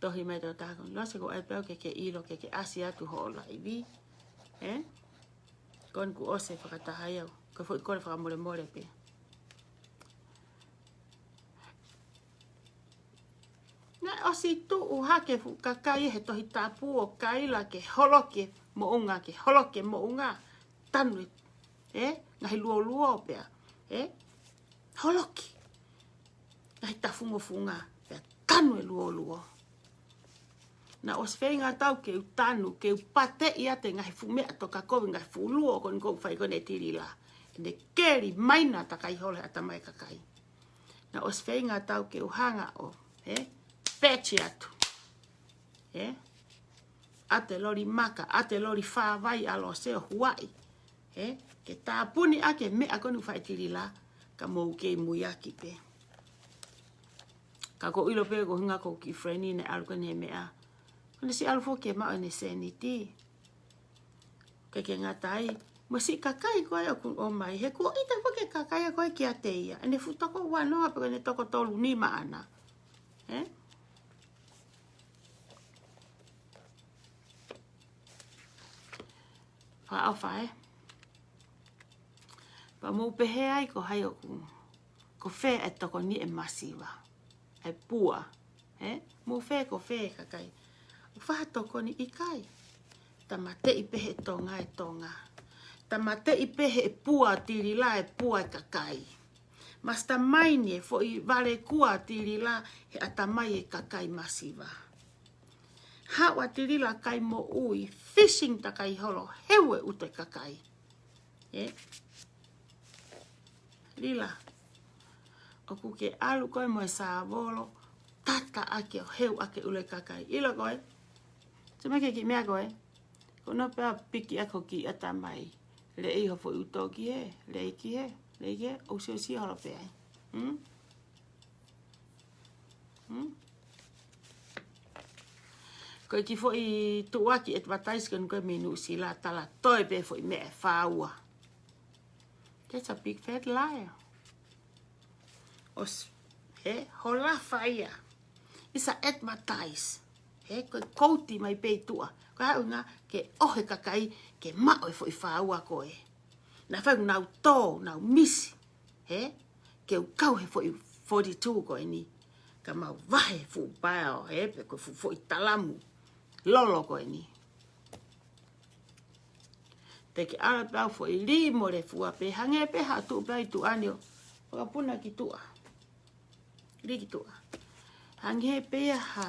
Tohi mai tokotaha ko Lose, ko ai pē au ke ke ʻilo ke ke ʻasi atu hoʻo laivi. Ē? Ko eni kuo ʻosi fakataha ia. Ko e foʻi kole fakamolemole pē. Naʻe ʻosi tuʻu hake fuʻu kakai he Tohi Tapu ʻo kaila ke holoki e moʻunga, ke holoki e moʻunga. Tanu e, ē? Ngaahi luoluo pea, ē? Holoki. Ngaahi tafungofunga pea tanu e luoluo. Naʻe ʻosi feinga atu au ke u tanu, ke u pateʻi atu e ngaahi fuʻu meʻa tokakovi, ngaahi fuʻu luo ko eni ʻoku fai ko eni ʻe Tilila. Ne keli mai na takai holo he ʻatamai kakai. Naʻe ʻosi feinga atu au ke u hanga ʻo, ē? Peti atu. Ē? ʻAte loli maka, ʻate loli fāvai ʻa Lose ʻo huaʻi. Ē? Ke tāpuni ʻaki e meʻa ko eni ʻoku fai ʻe Tilila, ka mou kei muiaki pē. Ka ko u ʻilo pē ko e ʻuhinga ko e kiʻi friend ne ʻalu ko eni he meʻa. Ko ʻene siʻi ʻalu foki ke maʻu ʻene sēniti. Ke ke ngata ai. Mo e siʻi kakai ko ē ʻoku ʻomai. He kuo ʻita foki e kakai ko ē kiate ia. ʻEne fuʻu toko ua noa pe ko ʻene toko tolu nima ʻana. Ē? Fakaʻofa, ē? Pea mou pehē ai ko hai ʻoku, ko fē e tokoni e masiva, e pua, ē? Mou fē ko fē kakai. ʻOku faʻa tokoni ʻikai. Tāmateʻi pē he Tonga e Tonga. Tāmateʻi pē he pua Tilila e pua e kakai. Mastermind e foʻi vale kua Tilila he ʻatamai e kakai masiva. Haʻu ʻa Tilila kai moʻui, fishing takai holo, heu e ʻuto e kakai. Ē? Lila. ʻOku ke ʻalu koe mo e sāvolo, tata ʻaki ʻo heu ʻaki e ʻulu e kakai. ʻIlo koe? Te mai ke kiʻi meʻa koe. Ko hono pea piki ʻaki ho kiʻi ʻatamai. Leʻi ho foʻi ʻuto ki hē, leʻi ki hē, leʻi ki hē, ʻosi ʻosi holo pē ai. Hmm? Hmm? Ko e kiʻi foʻi tuʻuaki advertise ko eni ko e mei Nuʻusila, tala toe pē foʻi meʻa ʻe fāua. That's a big fat liar. ʻOsi, he, holofa ia. It's a advertise. He, ko e kouti mai pē ʻi tuʻa. Ko e ʻuhinga ke ʻohe kakai, ke maʻu e foʻi fāua ko ē. Naʻa faʻu nau tō, nau misi. He, ke u kau he foʻi forty-two ko eni. Ka mau vahe fuʻu paeo, he, pe ko e fuʻu foʻi talamu. Lolo ko eni. Te ke ʻalu pē au foʻi lī mo le fua pē, hangē pē ha tuʻu pē ʻi tuʻa ni ʻo fakapuna ki tuʻa. Lī ki tuʻa. Hangē pē ia ha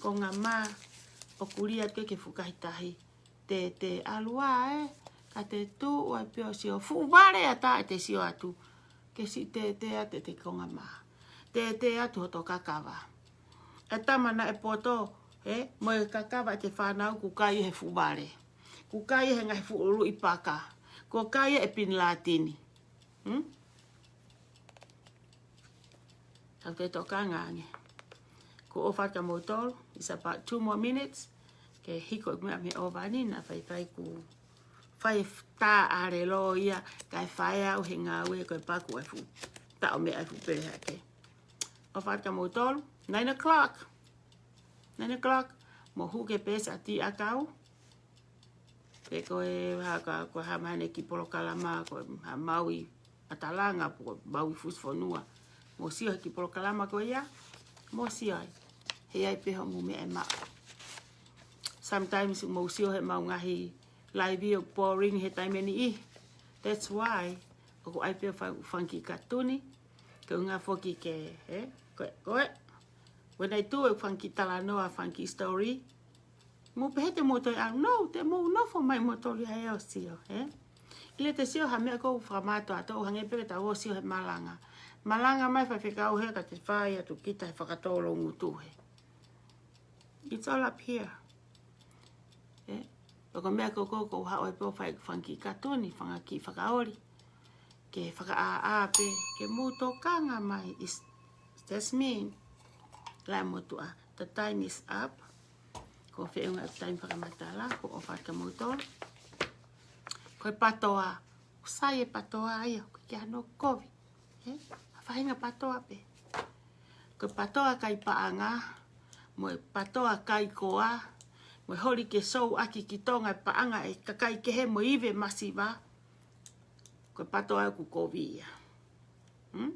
konga mā ʻoku lī atu ke fukahi tahi. Te te ʻalu ā ē, ka te tuʻu ai pē ʻo sio fuʻu vale ʻatā ʻe te sio atu. Ke siʻi te te atu e te konga mā. Te te atu hoto kakava. E tama naʻe poto, he, mo e kakava ʻe te fānau kuo kai he fuʻu vale. Kuo kai he ngaahi fuʻu luʻi paka. Kuo kai e Pini Latini. Hmm? Tau te tokanga ange. Ko e ʻofa atu kia moutolu, it's about two more minutes. Ke hiko e meʻa mei he ʻōvani, naʻa faifai kuo fai tā ʻalelo ia, kae fai au he ngāue ko e paku e fuʻu. Taʻo meʻa e fuʻu pele hake. ʻOfa atu kia moutolu, nine o'clock. Nine o'clock, mou hū ke pēsi ʻa Tīʻakau. Pe ko e ha ka, ko ha mahane ki polokalama, ko ha Maui Matalanga, pe ko Maui Fusi Fonua. Mou sio he ki polokalama ko ia, mou sio ai. He ʻai pē hoʻomou meʻa ʻe maʻu. Sometimes mou sio he ʻemau ngaahi live ʻoku boring he taimi ʻe niʻihi. That's why ʻoku ʻai pē ʻo fai fanga kiʻi katuni. Ke ʻuhinga foki ke, ē? Ko e, ko e. When I do a fanga kiʻi talanoa, fanga kiʻi story, mou pehē te mou toe ʻalu, no, te mou nofo mai moutolu ia ʻo sio, ē? ʻIle te sio ha meʻa ʻoku fakamātoato, hangē pē ko ʻetau ō ʻo sio he malanga. Malanga mai faifekau he ka te fai atu kita he fakatōlongo tuhe. It's all up here. Ē? Pea ko e meʻa ko ē ʻoku ou haʻu ai pē ʻo fai fanga kiʻi katuni, fanga kiʻi fakaoli. Ke fakaʻāʻā pē, ke mou tokanga mai, is, that's mean. Laʻi motuʻa, the time is up. Ko e feʻunga ʻeku taimi fakamatala, ko e ʻofa atu kia moutolu. Ko e patoa, ʻoku sai e patoa ia, ʻoku ʻikai ke ʻi ai hano kovi. Ē? Ha faʻahinga patoa pē. Ko e patoa kai paʻanga, mo e patoa kai koa, mo e holi ke sou ʻaki ki Tonga e paʻanga ʻa e kakai kehe mo e ivi masiva. Ko e patoa ʻoku kovi ia. Hmm?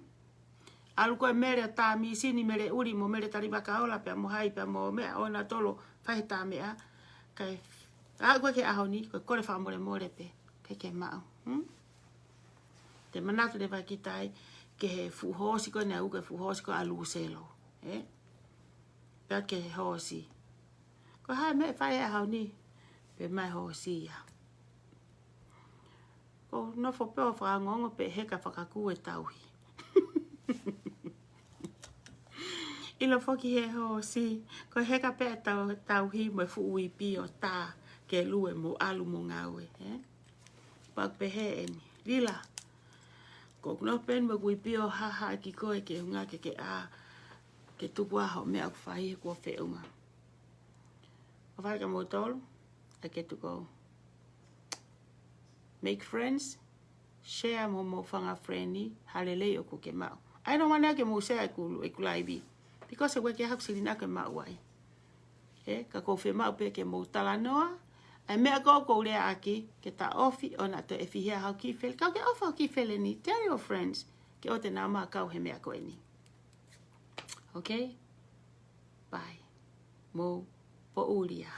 ʻAlu ko e mele ʻa Tamisi ni, mele ʻuli mo mele Talivakaola pea mo hai pea mo meʻa ʻo nautolu fai he tā meʻa. Kae, ʻa ko e ke ʻaho ni, ko e kole fakamolemole pē, ke ke maʻu. Hmm? Te manatu leva kita ai, ki he fuʻu hoosi ko eni ʻoku ke fuʻu hoosi ko ē ʻa Luselo. Ē? Pea ki he hoosi. Ko e hā e meʻa ʻe fai he ʻaho ni, pea mai hoosi ia. ʻOku ou nofo pē ʻo fakaongoongo pe heka fakakū e tauhi. ʻIlo foki he hoosi, ko e heka pē ʻa e tau-, tauhi mo e fuʻu ʻuipi ʻo tā ke lue mo ʻalu mo ngāue, ē? Pea ʻoku pehē eni, Lila, ko ʻeku nofo pē eni mo ʻeku ʻuipi ʻo hāhā ki koe ke ʻuhinga ke ke ʻā, ke tuku ā hoʻo meʻa ʻoku fai he kuo feʻunga. ʻOfa atu kia moutolu, ʻai ke tuku. Make friends, share mo hoʻomou fanga friend ha lelei ʻoku ke maʻu. ʻAi no mana ke mou share ʻeku, ʻeku live. Because ʻoku ʻikai ke ʻi ai haʻaku silini ke maʻu ai. Ē, ka ʻoku ou fiemaʻu pē ke mou talanoa. ʻA e meʻa ko ē ʻoku ou lea ʻaki, ke taʻofi ʻo naʻa toe ʻefihia haʻo kiʻi fele. Ka ʻoku ke ʻofa hoʻo kiʻi fele ni, tell your friends. Ke ʻoua te nau maʻu kau he meʻa ko eni. Okay? Bye. Mou poʻuli ā.